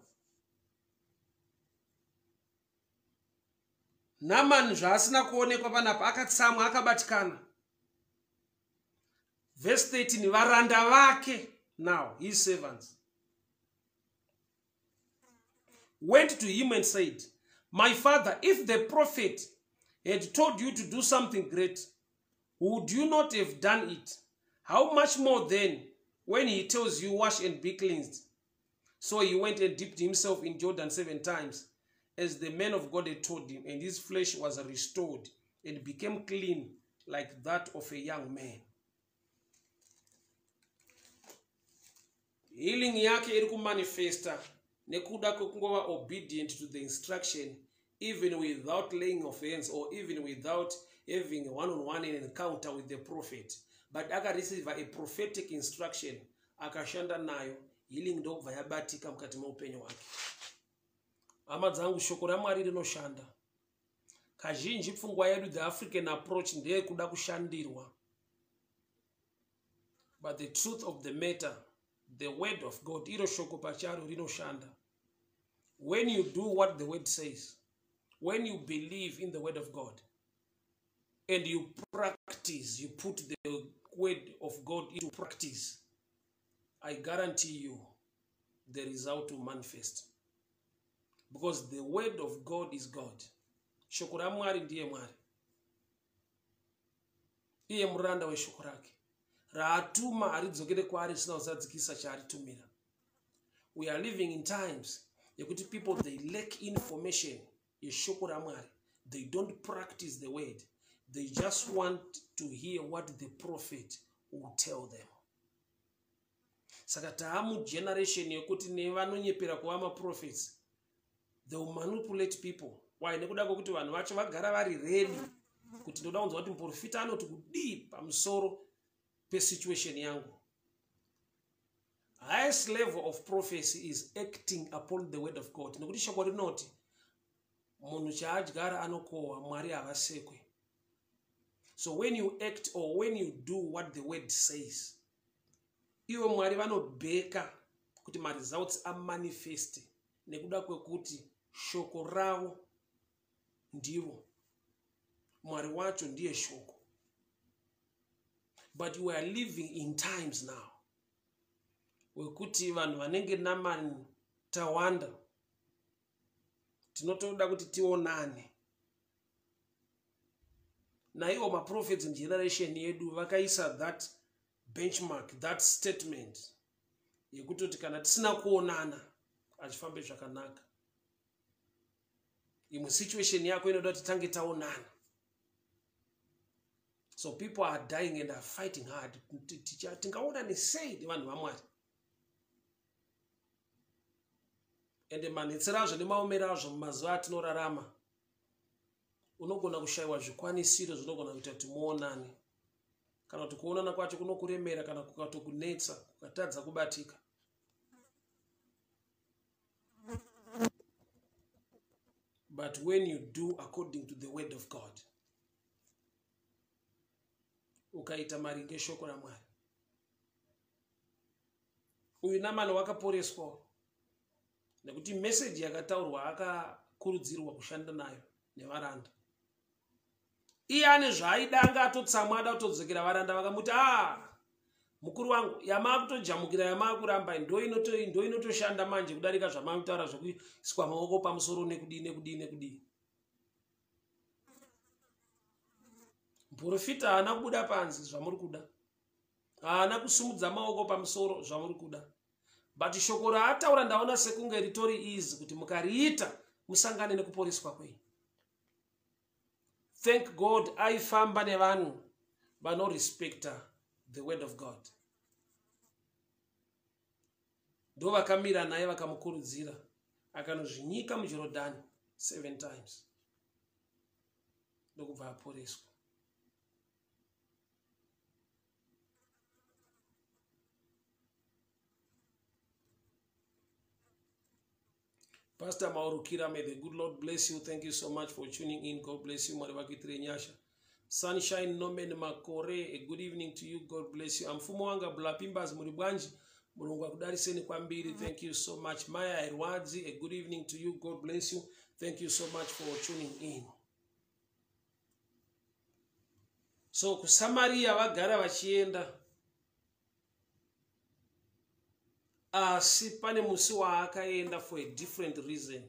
S1: Namani zvaasina kuonekwa panapa akatsamwa, akabatikana. Verse 13, varanda vake, now his servants, went to him and said, My father, if the prophet had told you to do something great, would you not have done it? How much more then when he tells you, wash and be cleansed? So he went and dipped himself in Jordan 7 times, as the man of God had told him, and his flesh was restored and became clean like that of a young man. Healing yake iri kumanifesta nekuda kwekungova obedient to the instruction, even without laying of hands or even without having a one-on-one encounter with the prophet. But akareceive a prophetic instruction, akashanda nayo, healing ndokubva yabatika mukati meupenyu hwake. Hama dzangu, shoko raMwari rinoshanda. Kazhinji pfungwa yedu, the African approach, ndeyekuda kushandirwa. But the truth of the matter, the word of God, iro shoko pacharo rinoshanda. When you do what the word says, when you believe in the word of God, and you practice, you put the word of God into practice, I guarantee you the result will manifest. Because the word of God is God. Shoko raMwari ndiye Mwari. Iye muranda weshoko rake. Raatuma haridzokere kwaari risina kuzadzikisa chaaritumira. We are living in times yekuti people, they lack information yeshoko raMwari. They don't practice the word. They just want to hear what the prophet will tell them. Saka taamugeneration yekuti nevanonyepera kuva maprophets, they will manipulate people. Why? Nekuda kwekuti vanhu vacho vagara vari ready kuti ndoda kunzwa kuti muprofita anoti kudii pamusoro pesituation yangu. Highest level of prophecy is acting upon the word of God. Nekuti shoko rinoti munhu chaadyara anokohwa, Mwari havasekwe. So when you act or when you do what the word says, ivo Mwari vanobheka kuti maresults amanifest nekuda kwekuti shoko ravo ndivo Mwari wacho ndiye shoko. But we are living in times now wekuti vanhu vanenge Namani tawanda, tinotoda kuti tionane naiwo maprophets generation yedu vakaisa that benchmark, that statement yekutoti kana tisina kuonana achifambe zvakanaka. Imwe situation yako inoda kuti tange taonana. So people are dying and are fighting hard. Tingaonane sei nevanhu vaMwari? Ende manetsero azvo nemaomero azvo mumazuva atinorarama, unogona kushayiwa zvikwanisiro zvinogona kuita kuti muonane, kana kuti kuonana kwacho kunokuremera kana kukatokunetsa, kukatadza kubatika. But when you do according to the word of God, ukaita maringe shoko raMwari, uyu Namani wakaporeswa nekuti meseji yakataurwa akakurudzirwa kushanda nayo nevaranda. Iye ane zvaaida, anga atotsamwa, ada kutodzokera. Varanda vakamuti, "A, mukuru wangu, yamaakutojamukira, yamaakuramba ndo inotoshanda manje kudarika zvamaakutaura zvekuiswa maoko pamusoro nekudii, nekudii, nekudii." Muprofita haana kubuda panze zvamuri kuda, haana kusumudza maoko pamusoro zvamuri kuda, but shoko raataura ndaona sekunge ritori easy kuti mukariita musangane nekuporeswa kwenyu. Thank God aifamba nevanhu vanorespecta the word of God. Ndo vakamira naye, vakamukurudzira, akanozvinyika muJorodhani seven times, ndokubva aporeswa. Pastor Maurukira, may the good Lord bless you. Thank you so much for tuning in. God bless you. Mwari vakuitire nyasha. Sunshine Norman Makore, a good evening to you. God bless you. Amfumo wanga Bulapimbas muri bwanji. Mulungu akudariseni kwambiri. Thank you so much. Maya Irwadzi, a good evening to you. God bless you. Thank you so much for tuning in. So kuSamaria vagara vachienda, asi pane musi waakaenda for a different reason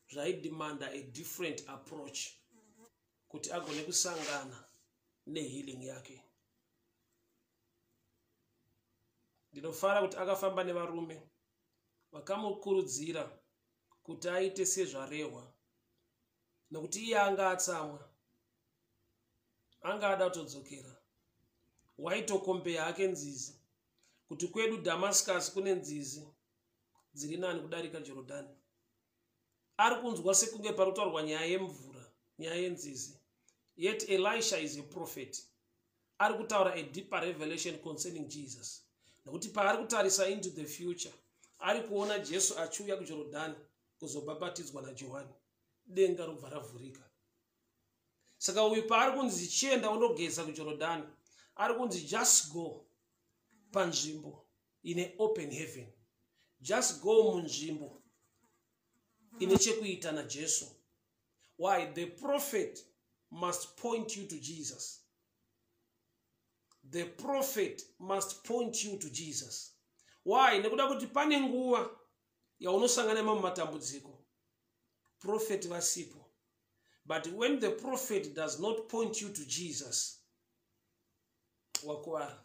S1: zvaidemanda a different approach kuti agone kusangana nehealing yake. Ndinofara kuti akafamba nevarume vakamukurudzira kuti aite sezvarehwa, nokuti iye anga atsamwa, anga ada kutodzokera. Waitokombeya hake nzizi kuti kwedu Damascus kune nzizi dziri nani kudarika Jorodhani. Ari kunzwa sekunge pari kutaurwa nyaya yemvura, nyaya yenzizi, yet Elisha is a prophet, ari kutaura a deeper revelation concerning Jesus, nekuti paari kutarisa into the future, ari kuona Jesu achiuya kuJorodhani kuzobhabhatidzwa naJohani, denga robva ravhurika. Saka uyu paari kunzi chienda undogeza kuJorodhani, ari kunzi just go panzvimbo ine open heaven, just go munzvimbo ine chekuita naJesu. Why? The prophet must point you to Jesus. The prophet must point you to Jesus. Why? Nekuda kuti pane nguva yaunosangana nemamwe matambudziko, prophet vasipo, but when the prophet does not point you to Jesus, wakuvara.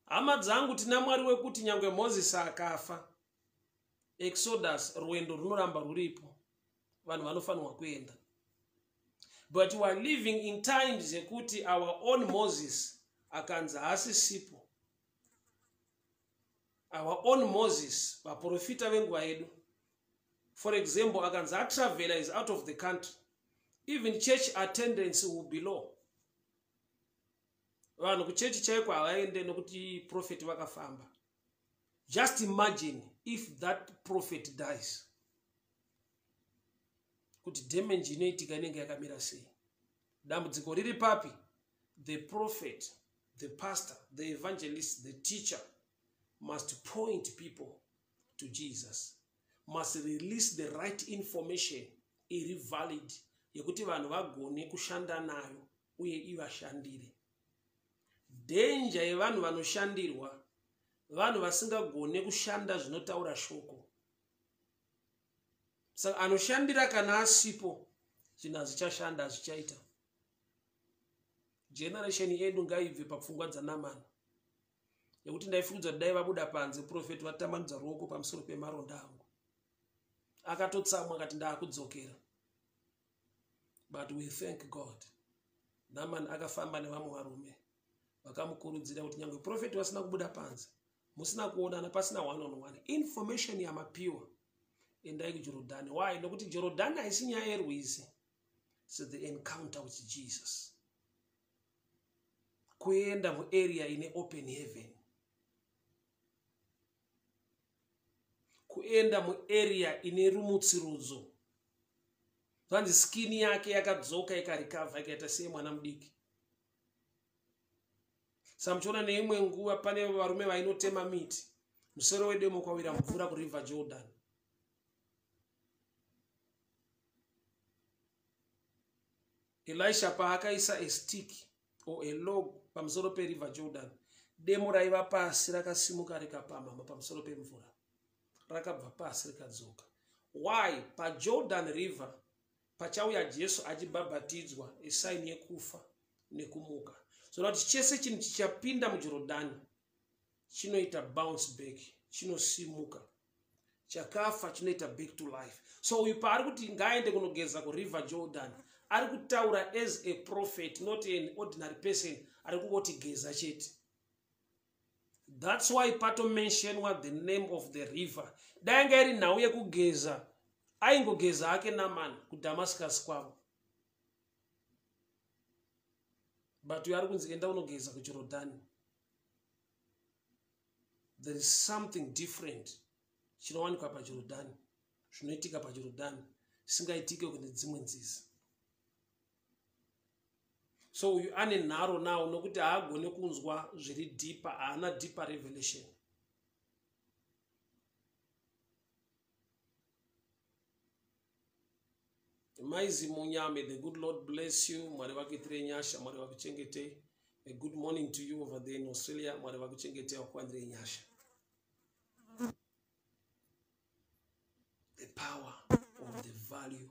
S1: Hama dzangu, tina Mwari wekuti nyange Mozisi akafa, Exodus, rwendo runoramba ruripo, vanhu vanofanirwa kuenda. But we are living in times yekuti our own Moses akanzi haasisipo, our own Moses, vaprofita venguva yedu, for example, akanzi atravela, is out of the country, even church attendance will be low. Vanhu kuchechi chaiko havaende nokuti prophet vakafamba. Just imagine if that prophet dies, kuti damage inoitika inenge yakamira sei. Dambudziko riri papi? The prophet, the pastor, the evangelist, the teacher must point people to Jesus, must release the right information iri valid yekuti vanhu vagone kushanda nayo uye ivashandire. Danger yevanhu vanoshandirwa, vanhu vasingagone kushanda zvinotaura shoko. Saka anoshandira kana asipo, zvinhu hazvichashanda, hazvichaita. Generation yedu ngaibve papfungwa dzaNamani nekuti ndaifungudza kuti dai vabuda panze, prophet vatambanudza ruoko pamusoro pemaronda angu. Akatotsamwa akati, "Ndaakudzokera." But we thank God, Namani akafamba nevamwe varume vakamukurudzira kuti nyange prophet vasina kubuda panze, musina kuonana, pasina one on one, information yamapiwa, endai kuJorodhani. Why? Nokuti Jorodhani haisi nyaya yerwizi, so the encounter with Jesus, kuenda muarea ine open heaven, kuenda muarea ine rumutsirudzo. Zvanzi skin yake yakadzoka, ikarecover, ikaita seyemwana mudiki. Saka muchiona neimwe nguva pane varume vainotema miti, musoro wedemo kwawira mvura kuriver Jordan. Elisha paakaisa a stick or a log pamusoro periver Jordan, demo raiva pasi rakasimuka rikapamhama pamusoro pemvura. Rakabva pasi rikadzoka. Why? PaJordan River pachauya Jesu achibhabhatidzwa, a sign yekufa nekumuka. So that chese chinhu chichapinda muJorodhani chinoita bounce back, chinosimuka. Chakafa chinoita back to life. So uyu paari kuti ngaaende kunogeza kuriver Jordan, ari kutaura as a prophet, not an ordinary person ari kungoti geza chete. That's why pato mentionwa the name of the river. Dai yanga iri nhau yekugeza, aingogeza hake Naman kuDamascus kwavo. But uyu ari kunzi enda unogeza kuJorodhani. There is something different chinowanikwa paJorodhani, zvinoitika paJorodhani zvisingaitike kune dzimwe nzizi. So uyu ane nharo nawo nokuti haagone kunzwa zviri deeper, haana deeper revelation. Mai Zimunya, may the good Lord bless you. Mwari vakuitire nyasha, Mwari vakuchengetei. A good morning to you over there in Australia. Mwari vakuchengetei, vakuwandirei nyasha. The power of the value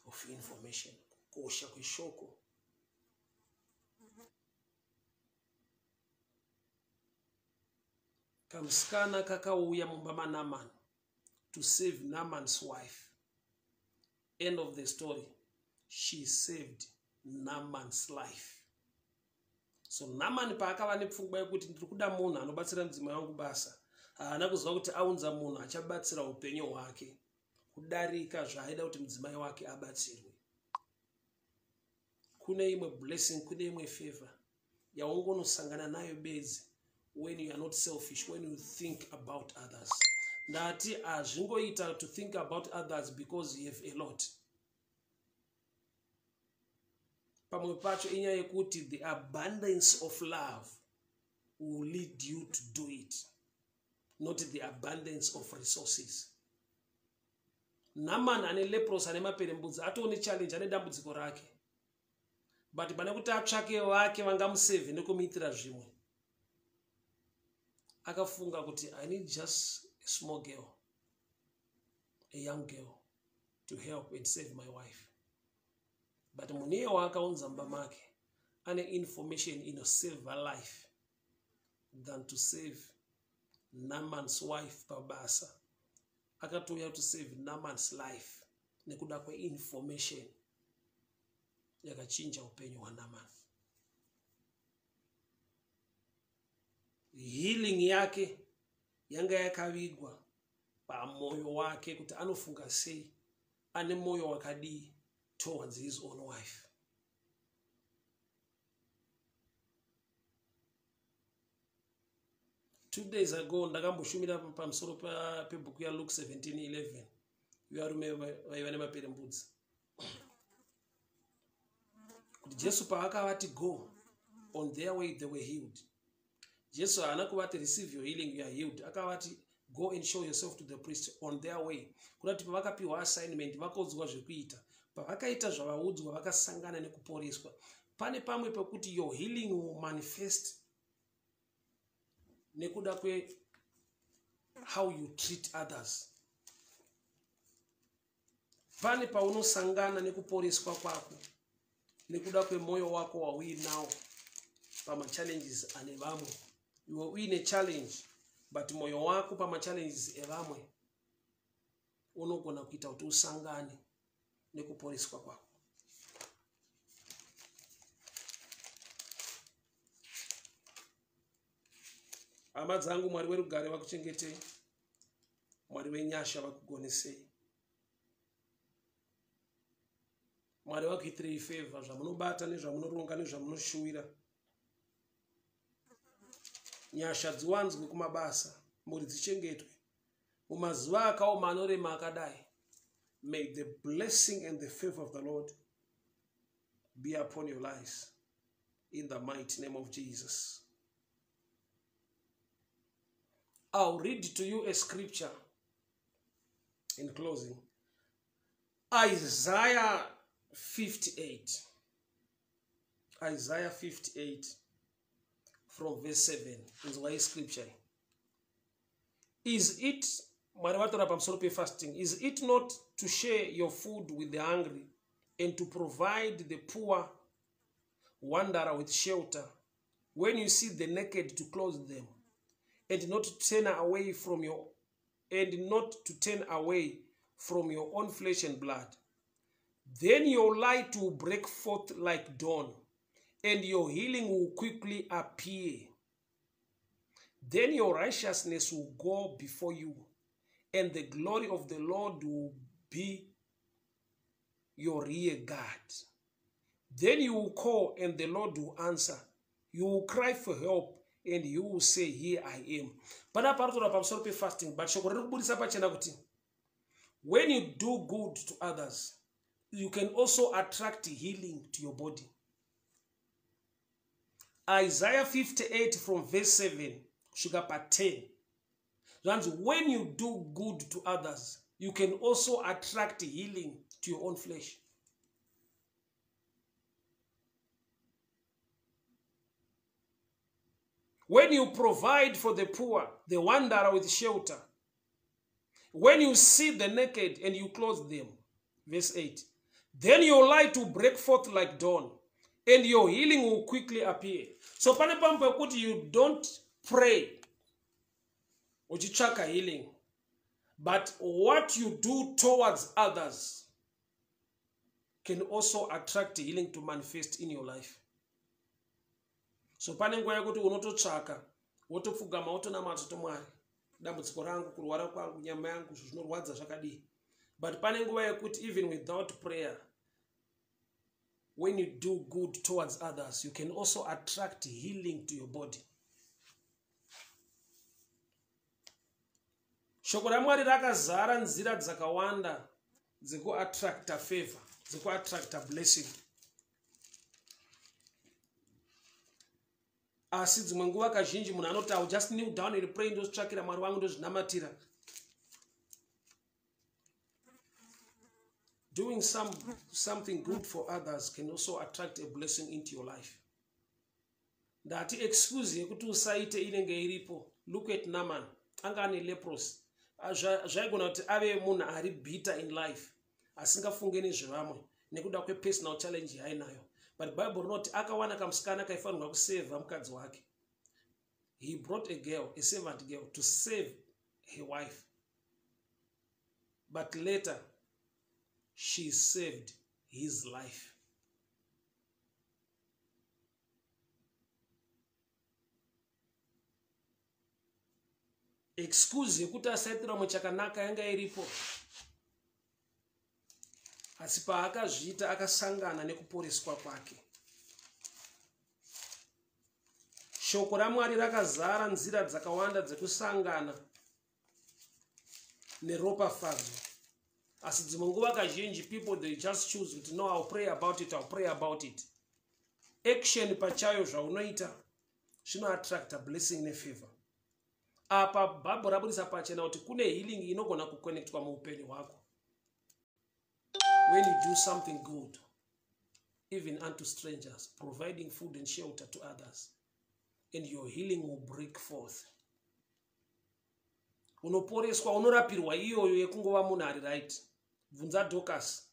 S1: of information. Kukosha kweshoko. Kamusikana kakauya mumba maNaman to save Naaman's wife. End of the story. She saved Naaman's life. So Naaman paakava nepfungwa yekuti ndiri kuda munhu anobatsira mudzimai wangu basa, haana kuziva kuti aunza munhu achabatsira upenyu hwake kudarika zvaaida kuti mudzimai wake abatsirwe. Kune imwe blessing, kune imwe favor yaungonosangana nayo bedzi when you are not selfish, when you think about others. Ndati hazvingoita to think about others because you have a lot. Pamwe pacho inyaya yekuti the abundance of love will lead you to do it, not the abundance of resources. Naaman ane leprosy, ane maperembudzi, atoone challenge, ane dambudziko rake. But pane kuti atsvake vake vangamusevhe nekumuitira zvimwe, akafunga kuti I need just a small girl, a young girl to help and save my wife. But munhu iye waakaunza mumba make ane information inosave her life than to save Naaman's wife pabasa. Akatouya to save Naaman's life nekuda kweinformation yakachinja upenyu hwaNaaman. Healing yake yanga yakavigwa pamoyo wake kuti anofunga sei, ane moyo wakadii towards his own wife. 2 days ago ndakamboshumira pamusoro pebhuku yaLuke 17:11, varume vaiva nemaperembudzi, kuti Jesu paakavati go, on their way they were healed. Jesu haana kuvati receive your healing, you are healed. Akavati go and show yourself to the priest. On their way, kuda kuti pavakapiwa assignment, vakaudzwa zvekuita, pavakaita zvavaudzwa, vakasangana nekuporeswa. Pane pamwe pekuti your healing will manifest nekuda kwe how you treat others. Pane paunosangana nekuporeswa kwako nekuda kwemwoyo wako wauinawo pamachallenges ane vamwe. Iwe uine challenge, but mwoyo wako pamachallenges evamwe unogona kuita kuti usangane nekuporeswa kwako. Hama dzangu, Mwari werugare vakuchengetei, Mwari wenyasha vakugonesei, Mwari vakuitirei favor zvamunobata nezvamunoronga nezvamunoshuwira. Nyasha dziwanzwe kumabasa, mhuri dzichengetwe mumazuva akaoma anorema akadai. May the blessing and the favor of the Lord be upon your lives in the mighty name of Jesus. I'll read to you a scripture in closing. Isaiah 58. Isaiah 58 from verse 7. Inzwai scripture. Is it, Mwari vatora pamusoro pefasting, is it not to share your food with the hungry and to provide the poor wanderer with shelter, when you see the naked to clothe them, and not to turn away from your and not to turn away from your own flesh and blood? Then your light will break forth like dawn, and your healing will quickly appear. Then your righteousness will go before you, and the glory of the Lord will be your rear guard. Then you will call, and the Lord will answer. You will cry for help, and you will say, Here I am. Pana parotaura pamusoro pefasting, but shoko riri kubudisa pachena kuti when you do good to others, you can also attract healing to your body. Isaiah 58 from verse 7 kusvika pa10 zvanzi, when you do good to others, you can also attract healing to your own flesh. When you provide for the poor, the wanderer with shelter, when you see the naked and you clothe them, verse 8, then your light will break forth like dawn, and your healing will quickly appear. So pane pamwe pekuti you don't pray uchitsvaka healing, but what you do towards others can also attract healing to manifest in your life. So pane nguva yekuti unototsvaka, wotopfugama, wotonamata kuti, Mwari, dambudziko rangu, kurwara kwangu, nyama yangu, zvinorwadza zvakadii. But pane nguva yekuti even without prayer, when you do good towards others, you can also attract healing to your body. Shoko raMwari rakazara nzira dzakawanda dzekuattracta favor, dzekuattracta blessing. Asi dzimwe nguva kazhinji munhu anoti, "I just kneel down and pray, ndozvitsvakira Mwari wangu, ndozvinamatira." Doing something good for others can also attract a blessing into your life. Ndati excuse yekuti usaite inenge iripo. Look at Naaman. Anga ane leprosy. Zvaigona kuti ave munhu ari bitter in life, asingafunge nezvevamwe nekuda kwepersonal challenge yaainayo. But Bible rinoti akawana kamusikana kaifanirwa kusevha mukadzi wake. He brought a girl, a servant girl, to save her wife, but later she saved his life. Excuse yekuti asaitira mumwe chakanaka yanga iripo, asi paakazviita akasangana nekuporeswa kwake. Shoko raMwari rakazara nzira dzakawanda dzekusangana neropafadzo. Asi dzimwe nguva kazhinji people, they just choose kuti, "No, I'll pray about it, I'll pray about it." Action pachayo, zvaunoita zvinoattracta blessing nefavor. Apa Bhabho rabudisa pachena kuti kune healing inogona kuconnectwa muupenyu hwako when you do something good even unto strangers, providing food and shelter to others, and your healing will break forth. Unoporeswa, unorapirwa iyoyo yekungova munhu ari right. Bvunza Dorcas.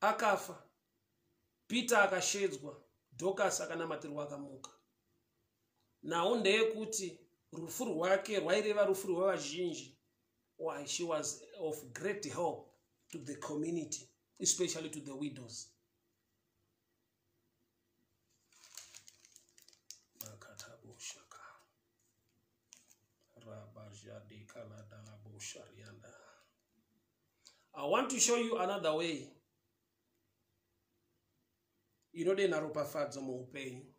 S1: Akafa, Peter akashedzwa, Dorcas akanamatirwa, akamuka. Nhau ndeyekuti rufu rwake rwaireva rufu rwevazhinji. Why? She was of great help to the community, especially to the widows. Makataboshaka. Rabajadekaladalabosharianda. I want to show you another way inodenha ropafadzo muupenyu,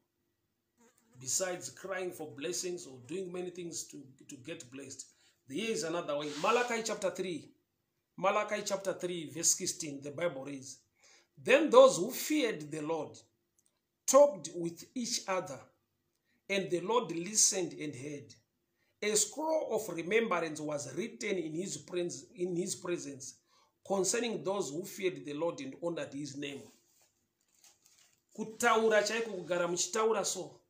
S1: besides crying for blessings or doing many things to get blessed. Here is another way. Malachi chapter 3. Malachi chapter 3, verse 16, the Bible reads, "Then those who feared the Lord talked with each other, and the Lord listened and heard. A scroll of remembrance was written in his presence, concerning those who feared the Lord and honored his name. Kutaura chaiko, kugara muchitaura so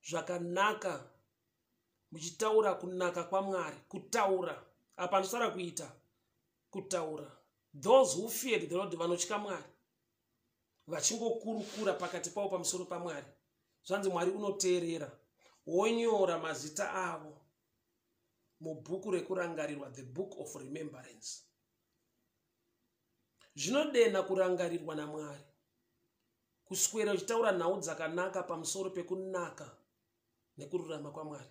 S1: zvakanaka, muchitaura kunaka kwaMwari. Kutaura apa ndosara kuita kutaura. Those who feared the Lord, vanotya Mwari, vachingokurukura pakati pavo pamusoro paMwari, zvanzi Mwari unoteerera, wonyora mazita avo mubhuku rekurangarirwa, the book of remembrance. Zvinodena kurangarirwa naMwari, kuswera uchitaura nhau dzakanaka pamusoro pekunaka nekururama kwaMwari.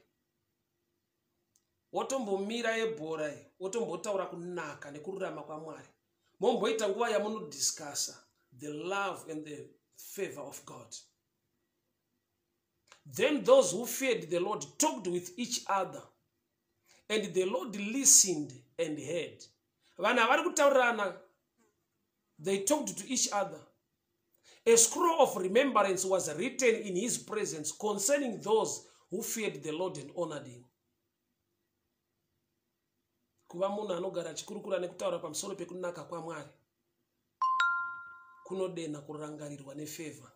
S1: Wotombomira yebhora, wotombotaura kunaka nekururama kwaMwari, momboita nguva yamunodiscussa the love and the favor of God. Then those who feared the Lord talked with each other, and the Lord listened and heard. Vanhu havari kutaurirana. They talked to each other. A scroll of remembrance was written in his presence concerning those who feared the Lord and honored him. Kuva munhu anogara achikurukura nekutaura pamusoro pekunaka kwaMwari kunodena kurangarirwa nefavor.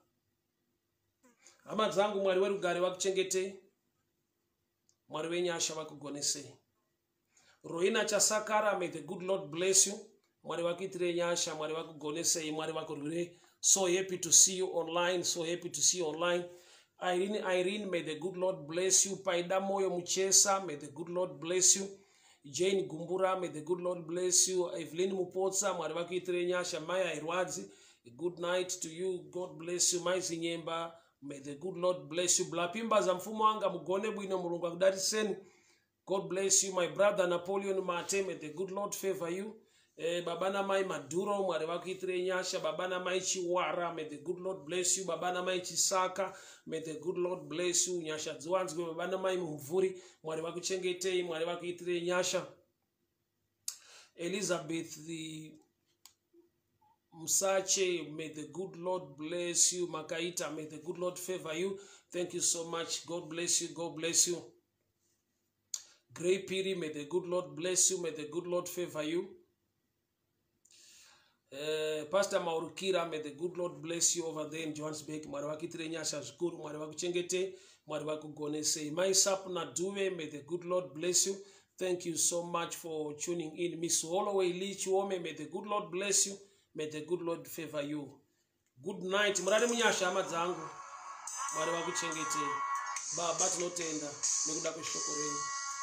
S1: Hama dzangu, Mwari werugare vakuchengetei, Mwari wenyasha vakugonesei. Roina Chasakara, may the good Lord bless you. Mwari vakuitirei nyasha, Mwari vakugonesei, Mwari vakurwirei. So happy to see you online, so happy to see you online. Irene, Irene, may the good Lord bless you. Paida Moyo Muchesa, may the good Lord bless you. Jane Gumbura, may the good Lord bless you. Evelyn Mupotsa, Mwari vakuitirei nyasha. Mai Airwadzi, good night to you, God bless you. Mai Zinyemba, may the good Lord bless you. Blapimba za mfumo wanga, mugone bwino, Mulungu akudaliseni. God bless you. My brother Napoleon Mate, may the good Lord favor you. Baba namai Maduro, Mwari vakuitirei nyasha. Baba namai Chiwara, may the good Lord bless you. Baba namai Chisaka, may the good Lord bless you. Nyasha dziwanzwe. Baba namai Mumvuri, Mwari vakuchengetei, Mwari vakuitirei nyasha. Elizabeth the Msache, may the good Lord bless you. Makaita, may the good Lord favor you. Thank you so much. God bless you. God bless you. Grey Piri, may the good Lord bless you. May the good Lord favor you. Pastor Maurukira, may the good Lord bless you over there in Johannesburg. Mwari vakuitire nyasha zvikuru, Mwari vakuchengete, Mwari vakugonesei. Mai Sapna Duve, may the good Lord bless you. Thank you so much for tuning in. Miss Holloway Lee Chiome, may the good Lord bless you. May the good Lord favor you. Good night. Murare munyasha, hama dzangu. Mwari vakuchengetei. Baba, tinotenda nekuda kweshoko renyu.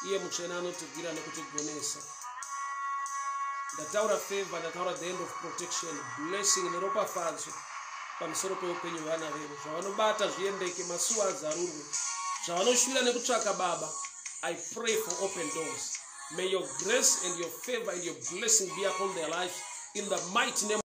S1: Iye mutsvene anotigira nekutigonesa. Ndataura favor, ndataura the hand of protection, blessing neropafadzo pamusoro peupenyu hwevana vedu. Zvavanobata zviendeke, masuwa azarurwe. Zvavanoshuvira nekutsvaka, Baba, I pray for open doors. May your grace and your favor and your blessing be upon their lives in the mighty name